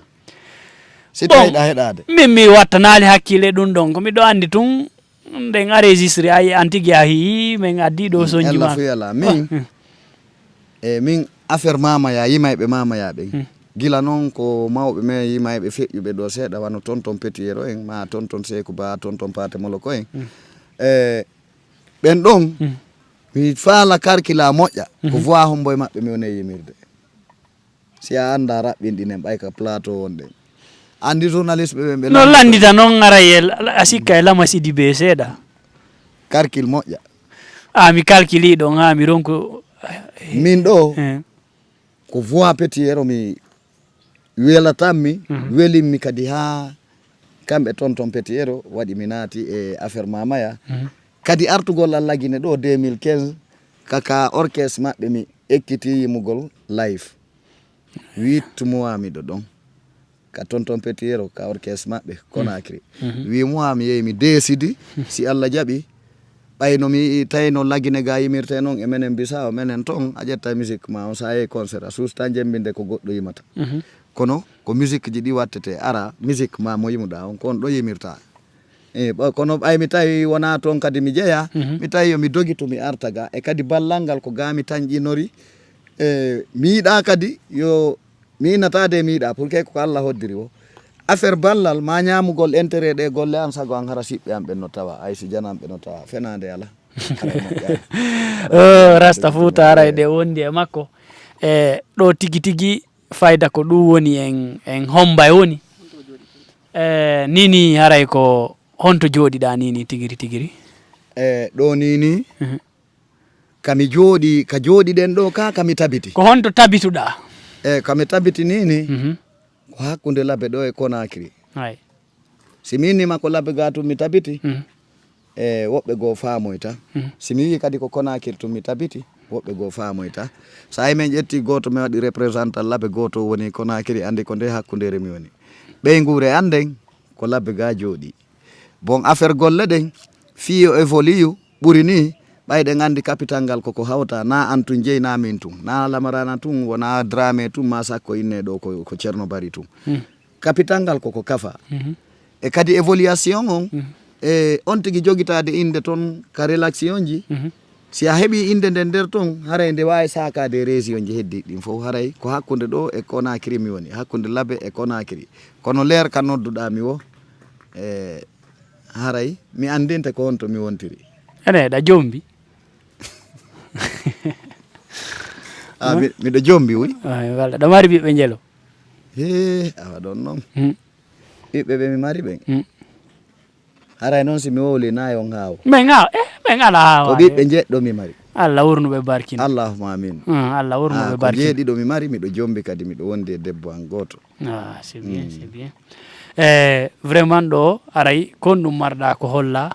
Si Bon, tawi ɗa heɗaade. Min mi wattanaali hakkille ɗum ɗon. Ko miɗo anndi tun, nden a registre, ay, an tigi a hi'i, min addi ɗo Mm, sonji Ella ma. Fuy Ella. Min, Ah, mm. E min affaire Mamaya, yimayɓe Mamaya ɓen. Mm. Gila noon ko mawɓe men yimayɓe feƴƴuɓe ɗo seeɗa, wano tonton Petiyero en, ma tonton Seeku Ba, tonton Paate Moloko en. E ɓen ɗon, mi faala karkila moƴƴa, ko voix hombo e maɓɓe mi woni e yimirde. Si a annda raɓɓinɗinen ɓay ka plateau wonɗen. Anndi journaliste ɓe ɓen ɓe No lanndita. lanndita noon aray e la-, a sikka e Lama Sidibe seeɗa. Karkil moƴƴa. A mi kalkili ɗon ha mi ronku. Min ɗo, Eh. ko voix Petiyero mi welatammi, welimmi kadi ha kamɓe tonton Petiyero waɗi mi naati e affaire Mamaya. Kadi artugol Alla Gine ɗo deux mille quinze, ka, ka orchestre maɓɓe mi ekkiti yimugol live. Huit mois miɗo ɗon. Ka tonton Petiyero, ka orchestre maɓɓe, Conakry. Huit mois mi yehi mi décidi, si Alla jaɓi, ɓay no mi tawno La Gine ga yimirte noon e menen Bissau, menen ton, a ƴetta musique ma on, sa yehi concert, a suusta jembinde ko goɗɗo yimata. Kono ko musique ji ɗi wattete, ara musique ma mo yimuɗa on, ko on ɗo yimirta. E, ɓa-, kono ɓay mi tawi wona toon kadi mi jeya, mi tawi yo mi dogitu mi arta ga. E kadi ballal ngal ko ga mi tanƴinori. E, mi yiɗa kadi yo mi innataade e mi yiɗa, pour que ko Allah hoddiri o. Affaire ballal ma ñaamugol intérêt ɗe golle an sago an hara siɓɓe an ɓen no tawa, ay si jananɓe no tawa, fenaande ala. Kala moƴƴa. O, Rasta Fuuta aray ɗe wondi e makko. E, ɗo tigi tigi fayda ko ɗum woni en, en homba e woni. E, nini haray ko honto jooɗiɗaa nini tigiri tigiri? E, ɗo nini, Mhm. kami jooɗi, ka jooɗiɗen ɗo ka, kami tabiti. Ko honto tabituɗaa? E, kami tabiti nini, Mhm. ko hakkunde Labe ɗo e Conakry. Hay. Si mi innima ko Labe ga tun mi tabiti, Mhm. e woɓɓe goo faamoyta. Mhm. Si mi wi'i kadi ko Conakry tun mi tabiti, woɓɓe goo faamoyta. So a yi men ƴetti gooto, mi waɗi représentant Labe gooto woni Conakry, andi ko nde hakkundeere mi woni. Ɓeynguure an nden, ko Labe ga jooɗi. Bon, affaire golle ɗen, fii yo évolue, ɓuri ni, ɓay ɗen andi capital ngal koko hawta, na an tun jeyi, na min tun, na Lamarana tun, wona Dramé tun, ma sakko inne ɗo ko, ko Ceerno Bari tun. Hmm. Capital ngal koko kafa. Mhm. E kadi évaluation on, Mhm. e on tigi jogitaade innde ton ka rédaction ji. Mhm. Si a heɓi innde nden nder ton, haray nde waawi saakaade e région ji heddiiɗi ɗin fof. Haray ko hakkunde ɗo e Conakry mi woni, hakkunde Labe e Conakry. Kono leer ka nodduɗaa mi wo, e haray mi anndinte ko honto mi wontiri. Ene, ɗa jombi? Ah, mi-, miɗo jombi, wi. Ah, mi welda. Ɗo mari ɓiɓɓe njelo? He, awa ɗon non. Hmm. Ɓiɓɓe ɓe mi mari ɓen. Hmm. Haray noon si mi wowli nayi on haawo. Ɓe ŋaawo, eh, ɓe ŋala haawo. Ko ɓiɓɓe njeɗɗo mi mari. Allah wurnuɓe barkin. Allahumma amin. Hmm, Allah wurnuɓe Ah, ko barkin. Jeeɗiɗo mi mari, miɗo jombi kadi, miɗo wondi e debbo an gooto. Ah, c'est bien, Hmm. c'est bien. Eh, vraiment ɗo, aray, kon ɗum marɗa ko holla,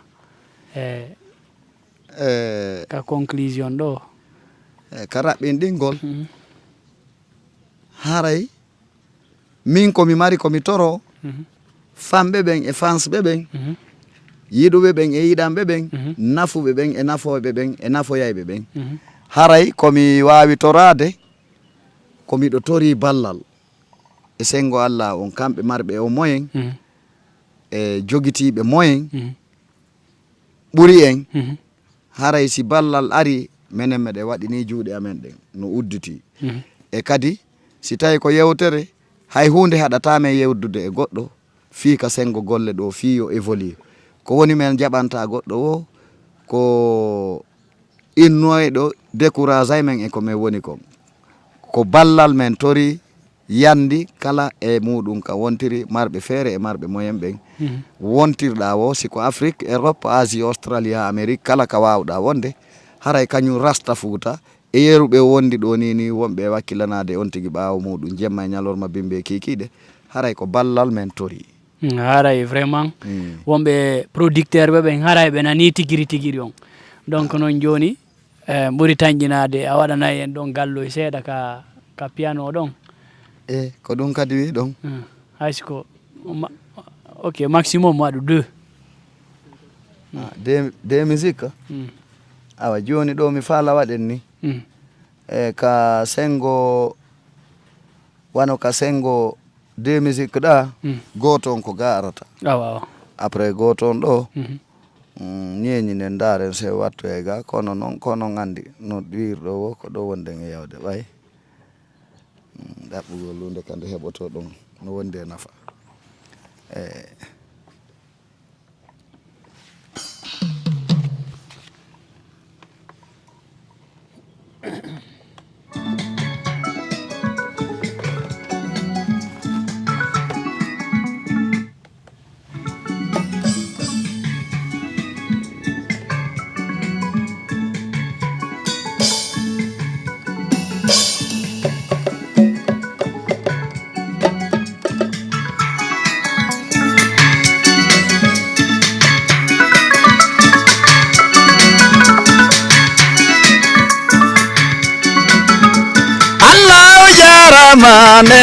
eh, Eh, ka conclusion ɗo. Eh, ka raɓɓinɗingol, Mhm. haray min ko mi mari ko mi toro, Mhm. famɓe ɓen e fansɓe ɓen, Mhm. yiɗuɓe ɓen e yiɗanɓe ɓen, Mhm. nafuɓe ɓen e nafooɓe ɓen e nafoyayɓe ɓen. Mhm. Haray ko mi waawi toraade, ko miɗo tori ballal e senngo Allah on, kamɓe marɓe o moyen, Mhm. e jogitiiɓe moyen, Mhm. ɓuri en, Mhm. haray si ballal ari, menen meɗen waɗi ni juuɗe amen ɗen, no udditi. Mhm. E kadi, si tawi ko yewtere, hay huunde haɗataa men yewdude e goɗɗo, fii ka senngo golle ɗo, fii yo évolue. Ko woni men jaɓanta goɗɗo wo, ko innoyɗo découragé men e ko men woni kon. Ko ballal men tori, yandi kala e muɗum ka wontiri marɓe feere e marɓe moyen ɓen. Mhm. Wontirɗa wo, si ko Afrique, Europe, Asie, Australia, Amérique, kala ka wawɗa wonde, haray kañum rasta Fuuta, e yeru ɓe wondi ɗo ni, ni wonɓe e wakkilanaade on tigi ɓaawo muɗum, jemma e ñalorma bimbe kikiɗe, haray ko ballal men tori. Mm, haray vraiment, Mm. wonɓe producteur ɓe ɓen haray ɓe nani tigiri tigiri on. Donc Ah. non joni, Eh, ɓuri tanƴinaade, a waɗanay en ɗon galloy seeɗa ka, ka piano ɗon. E, ko ɗum kadi wi ɗon. Hmm. Hay si ko, ma-, ok, maximum waɗu deux. Ah, deux, deux musique? Hmm. Awa, jooni ɗo mi faala waɗen ni. Hmm. E, ka senngo, wano ka senngo deux musique ɗa, Hmm. gooto on ko ga arata. Awa, awa. Après gooto on ɗo, Mhm. mm, ñeeñinen ndaaren se wattu e ga, kono noon, ko noon anndi no ɗiirɗo wo, ko ɗo wonɗen e yawde ɓay. Mm, Ɗaɓɓugol luunde ka nde heɓoto ɗum no wondi e nafa. Eh. Allahu jarama ne.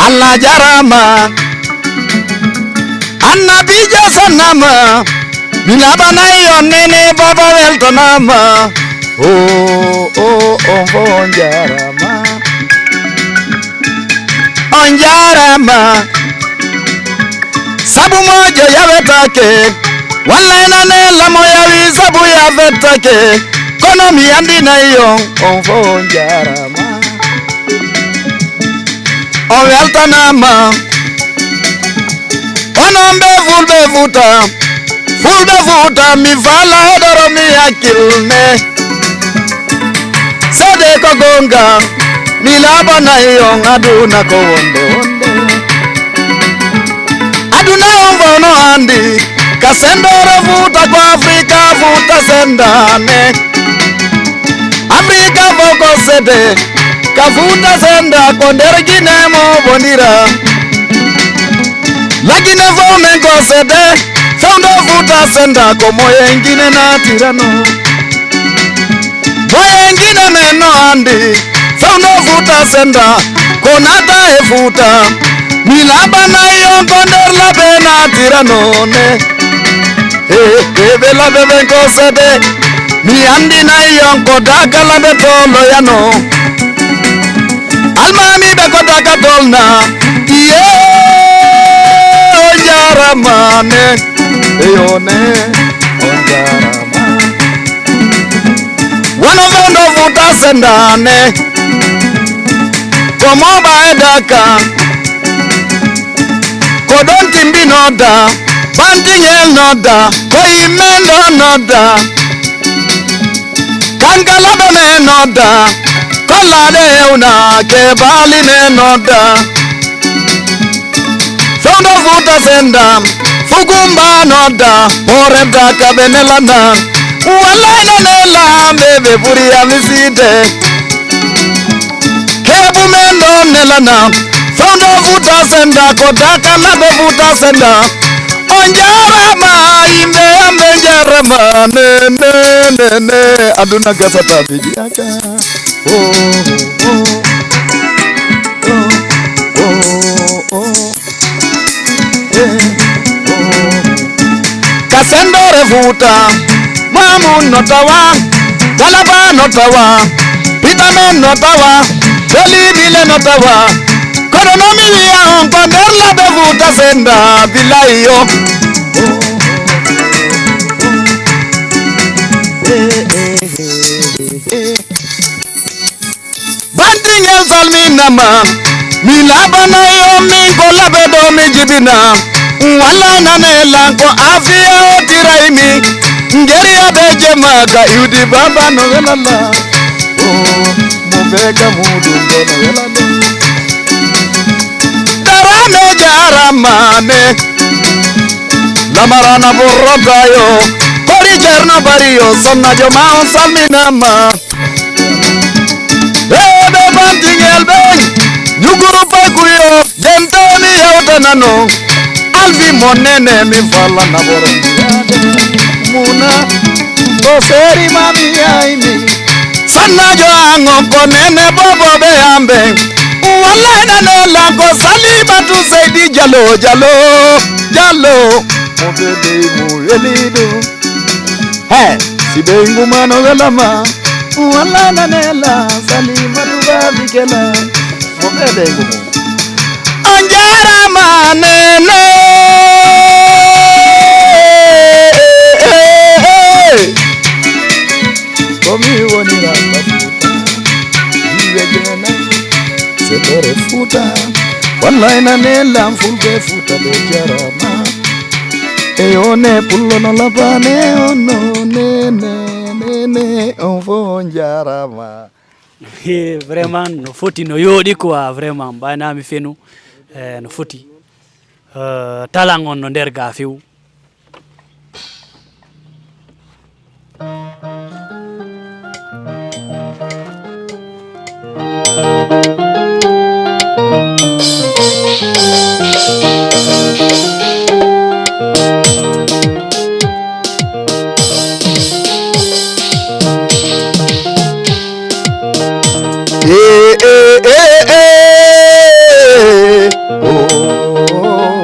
Allah jarama. Annabijo sannama. Mi laɓanay on nene baba weltanama. O o o o jarama. On jarama. Sabu mojo yawetake. Walla enane lamo yawi sabu yafettake. Kono mi andinay on on fo on jarama. On weltanama. Onon ɓe fulɓe futa. Fulɓe futa mi fala hedoro mi hakkilne. Sede ko gonga. Mi laɓanay on aduna ko wonde wonde. Aduna on fof no andi. Ka sendore futa ko afrika futa sendane. Afrika fof ko sede. Ka futa senda ko nder gine mo bonira. Lagine fof men ko sede. Fewndo futa senda ko moyen gine natirano. Moyen gine men no andi. Fewndo futa senda ko nata e futa. Mi laɓanay on ko nder laɓe natira none. Eɓe laɓe ɓen ko sede. Mi andinay on ko daga laɓe toloyano. Almamiɓe ko daga tolna. Iye o jaramane. Eyone o jarama. Wano fewndo futa sendane. Ko moɓa e daka. Ko ɗon timbi nodda. Bantingel nodda. Ko yimmen ɗon nodda. Kankalaɓe men nodda. Kollaɗe hewna kebaali men nodda. Fewndo futa senda. Fugumba nodda. Horedda kaɓe nelana. Walla ene nela ɓe ɓe ɓuri amiside. Kebu men ɗon nelana. Fewndo futa senda ko dakalaɓe futa senda. On jarama yimɓe amɓe jarama nene nene. Aduna gasata mi jiyaka. Oh, oh, oh, oh, oh, oh. Ka sendore futa. Mamun no tawa. Jalaba no tawa. Pitamen no tawa. Dolibile no tawa. Kono no mi wiya on ko nder laɓe futa senda bilayi yo. Bantingel salminama. Mi laɓanay on min ko laɓe ɗo mi jibina. Walla nane lan ko afiya o tiray mi. Ngeriya ɓe jema ka iwdi baba no welala. O mo be ka muɗum ɗo no welala. Darame jaramane. Lamarana borrotayo. Kori jarno bariyo sonna joma on salminama. Ɓe ɓe bantingel ɓe ñuguru pakuyo. Dentoni yawtanano. Alfi mo nene mi falla naboro. Muna. O feri mami aymi. Sannajo ango ko nene bobo ɓe ambe. Walla nane lanko salimatu seydi jalo jalo jalo. Mo be dey mo welido. He, si ɓeyngu ma no welama. Walla nanela salimatu babi kela. Mo ɓe ɓeyngu mo. On jarama nene. Ko mi wonira bafuta. Jiwe jene. Ɓe ɓore Fuuta, wallay nane lam fulɓe Fuuta ɓe jarama. E yo ne pullo no labane on no nene, nene on fo on jarama. He, vraiment no foti, no yooɗi quoi, vraiment mbaynami fenu. Eh, no foti. Eh, talan on no nder ga few. Eh, eh, eh, eh. Oh, oh, oh, oh.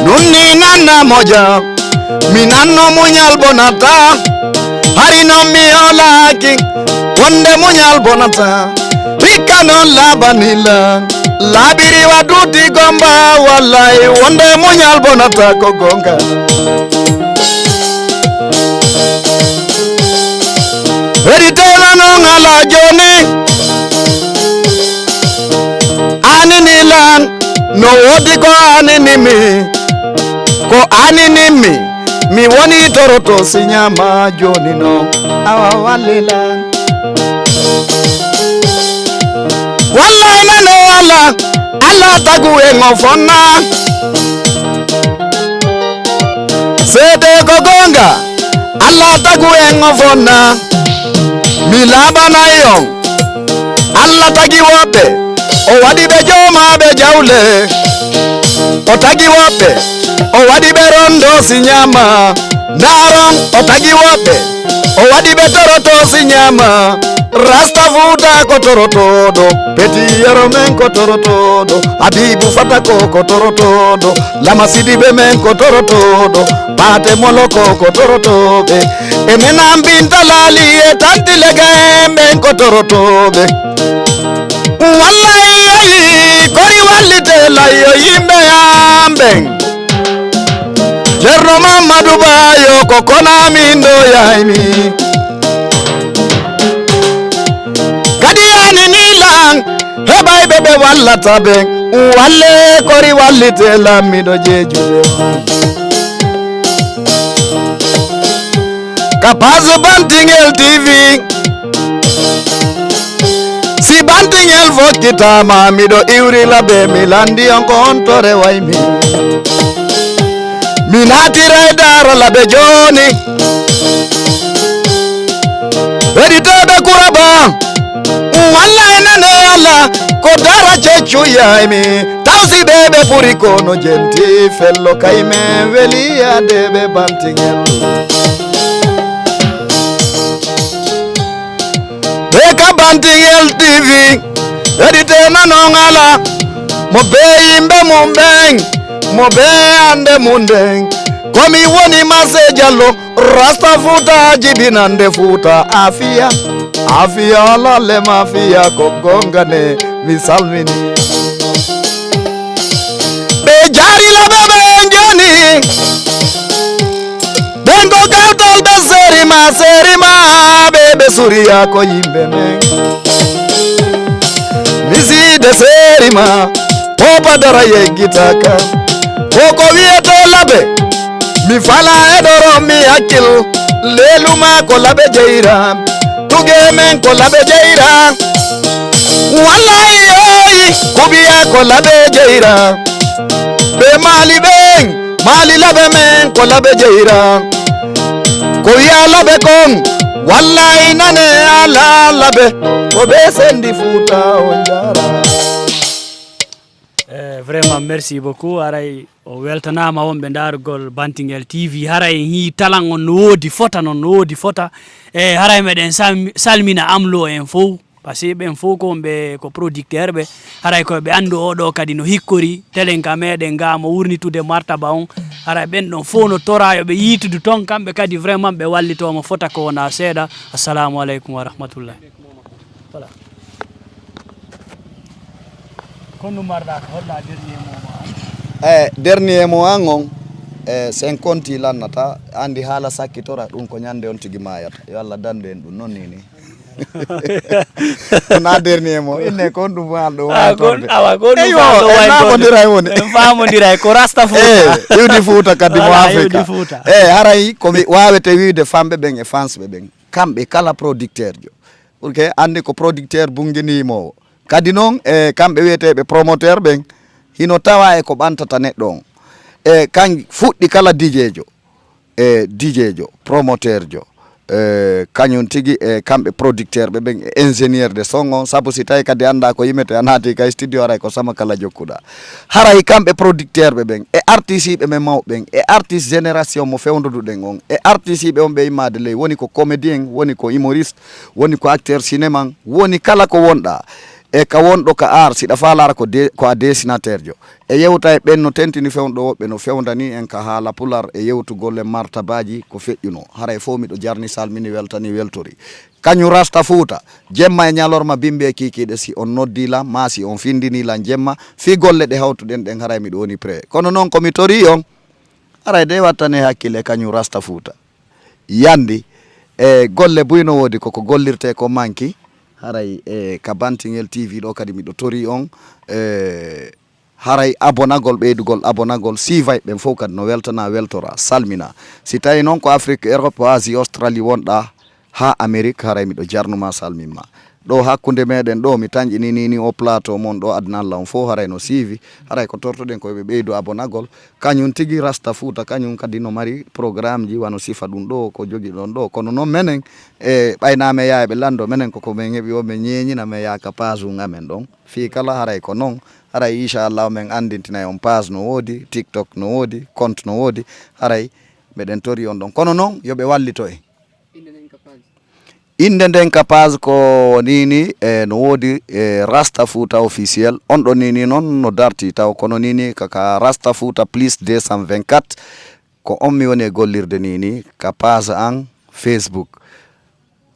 Nun ni nanna moja, mi nanno muñal bonata. Hari non mi yolaki, wonde muñal bonata. Hikka non labani la, labiri wa duti gomba, wallahi wonde muñal bonata ko gonga. Hedi tena non ala joni. Anini lan, no wodi ko anini mi. Ko anini mi, mi woni toroto siñama joni non. Awa walli lan. Wallay nane Allah, Allah tagu en o fonna. Seede ko gonga, Allah tagu en o fonna. Mi labanay on. Allah tagi woɓɓe, o waɗi ɓe joomaaɓe jawle. O tagi woɓɓe, o waɗi ɓe rondo si ñaama. Ndaron, o tagi woɓɓe, o waɗi ɓe toroto si ñaama. Rasta Fuuta ko torotoɗo, Peti Yero men ko torotoɗo, Habibu Fatako ko torotoɗo, Lama Sidibe men ko torotoɗo, Paate Moloko ko torotoɓe. E men an Binta Laali e Tanti Lega en ɓen ko torotoɓe. Wallay kori wallite layyo yimɓe an ɓen. Ceerno Mammadu Baayo ko kona min ɗo yaymi. Kadi yani ni lan heɓayɓe ɓe wallata ɓen. Walle kori wallite lan miɗo jeejude. Ka page Bantingel T V. Si Bantingel fokkitaama, miɗo iwrila ɓe, mi landi on ko on to rewaymi. Mi naatira e daara laɓe jooni. Heɗitooɓe Kuraba, wallay nane Allah, ko daara ceccu yaymi. Taw si ɓe ɓe ɓuri kono jenti fello kay men weli yaade ɓe Bantingel. Ɓe ka Bantingel T V, heɗite nanon ala, mo be yimɓe mum ɓen, mo be ande mum nden. Komi woni Mase Jallo, Rasta Fuuta jibinande Fuuta afiya, afiya lalle mafiya ko gonga ne mi salmini. Ɓe jaarila ɓe ɓe joni, ɓen ko gawtol ɓe seeri ma, seeri ma, ɓe ɓe suriya ko yimɓe men. Miside seeri ma, popa dara yeggitaka. Koko wiyete laɓe, mi fala e ɗoro mi hakkil. Leeluma ko laɓe jeyra, tuge men ko laɓe jeyra. Wallahi oyi, kubiya ko laɓe jeyra. Ɓe maali ɓen, maali laɓe men ko laɓe jeyra. Ko wiya laɓe kon, wallahi nane ala laɓe. Ko ɓe sendi Fuuta o jara. Eh, vraiment merci beaucoup. Haray o weltanama wonɓe ndarugol Bantingel T V. Haray en hii talan on no woodi fota, non no woodi fota. Eh, haray meɗen salmi-, salmina amlo en fow. Parce que ɓen fow ko wonɓe ko producteur ɓe. Haray koye ɓe andu oɗo kadi no hikkori telen ka meɗen ga mo wurnitude martaba on. Haray ɓen ɗon fow no tora yo ɓe yiitudu ton, kamɓe kadi vraiment ɓe wallitomo fota ko wona seeɗa. Assalamu aleykum wa rahmatullah. Voilà. Ko no marɗa ko holla dernier mot ma? Eh, dernier mot an on, eh, sen konti lannata, andi haala sakkitora, ɗum ko ñande on tigi mayata. Yo Allah dandu en ɗum, non ni ni. Wona dernier mo inne kon ɗum wal ɗo Ah, kon- awa kon ɗum Eyo, faalo e wawi naamondira e woni. En faamondira e ko rasta fo E iwdi fuuta kadi mo Voilà, africa iwdi fuuta. E haray komi wawete wiide famɓe ɓen e fansɓe ɓen, kamɓe kala producteur jo, pour que andi ko producteur bunginimo o. Kadi noon e kamɓe wiyeteɓe promoteur ɓen, hino tawa e ko ɓantata neɗɗo on. E kan fuɗɗi kala dijejo, e dijejo promoteur jo, e kañum tigi e kamɓe producteur ɓe ɓen e ingénieur de son on, sabu si tawi kadi anda ko yimete a naati kay studio, aray ko sama kala jokkuɗa. Haray kamɓe producteur ɓe ɓen e artiste ɓe men mawɓe ɓen e artiste génération mo fewdoduɗen on e artiste ɓe on ɓe immade ley, woni ko comédien, woni ko humoriste, woni ko acteur cinéma, woni kala ko wonɗa e ka wonɗo ka art, siɗa fa laara ko de- ko a dessinateur jo. E yewta e ɓen no tentini fewndo woɓɓe no fewndani en ka haala pular e yewtugol e martabaji ko feƴƴuno. Haray fof miɗo jarni, salmini, weltani, weltori. Kañum rasta fuuta, jemma e ñalorma, bimbi e kikiɗe, si on noddi lan ma si on findini lan jemma, fii golle ɗe hawtuɗen ɗen, haray miɗo woni prêt. Kono noon ko mi tori on, haray de wattane hakkille, kañum rasta fuuta. Yandi e golle buy no woodi koko gollirte ko manki. Haray e ka bantingel tv ɗo kadi miɗo tori on, e haray abonagol, ɓeydugol abonagol, sivay ɓen fof kadi no weltana, weltora, salmina. Si tawi noon ko afrique, europe, asie, australie wonɗa, ha amérique, haray miɗo jarnuma, salminma. Ɗo hakkunde meɗen ɗo mi tanƴini ni ni o plateau mon ɗo, aduna allah on fof haray no siivi. Haray ko tortoɗen ko ɓe ɓeydu abonagol. Kañum tigi rasta fuuta, kañum kadi no mari programme ji wano sifa ɗum ɗo ko jogi ɗon ɗo, kono noon menen e ɓayna me yaha ɓe lando menen koko men heɓi o, ɓe ñeñina me yaha ka page um amen ɗon. Fii kala haray ko noon, haray inchallah men andintinay on, page no woodi, tiktok no woodi, compte no woodi. Haray meɗen tori on ɗon, kono noon yo ɓe wallito en. Innde nden ka page ko nini e no woodi e rasta fuuta officiel, on ɗo nini noon no darti taw kono nini kaka rasta fuuta plus deux cent vingt-quatre. Ko on mi woni e gollirde nini ka page an facebook,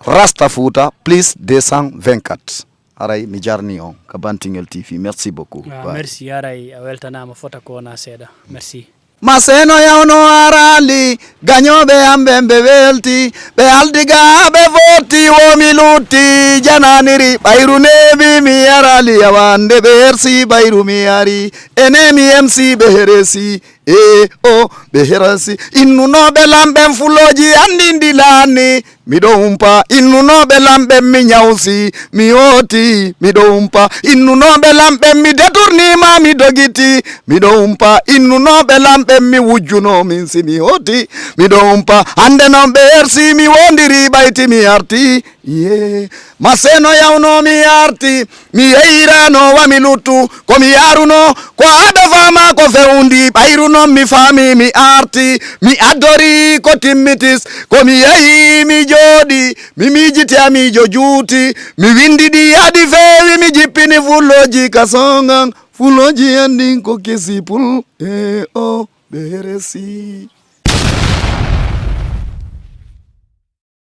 rasta fuuta plus deux cent vingt-quatre. Haray mi jarni on ka bantingel tv, merci beaucoup. Ah, Bye. Merci, haray a weltanama, fota ko wona seeɗa. Merci. Maseno yawno arali, gañoɓe am ɓen ɓe welti, ɓe aldi ga ɓe fotti, womi lutti jananiri, ɓayru nebi mi arali, awande ɓe hersi, ɓayru mi ari, enemi emsi ɓe heresi, e o ɓe herasi, innunoɓe lamɓen fuloji andindilani, miɗo umpa, innunoɓe lamɓen mi ñawsi, mi hooti, miɗo umpa, innunoɓe lamɓen mi deturnima, mi dogiti, miɗo umpa, innunoɓe lamɓen mi wujjuno, min si mi hooti, miɗo umpa, hande noon ɓe hersi, mi wondiri ɓayti, mi arti, ye, maseno yawno mi arti, mi yeyirano wa mi luttu, ko mi yaruno, ko aɓe fama ko fewndi, ɓayru noon mi faami, mi arti, mi addori ko timmitis, ko mi yehi, mi jooɗi, mi miijiti a miijo juuti, mi windi ɗi haɗi feewi, mi jippini fuloji ka songan, fuloji andin ko kesi pul, e o ɓe heresi.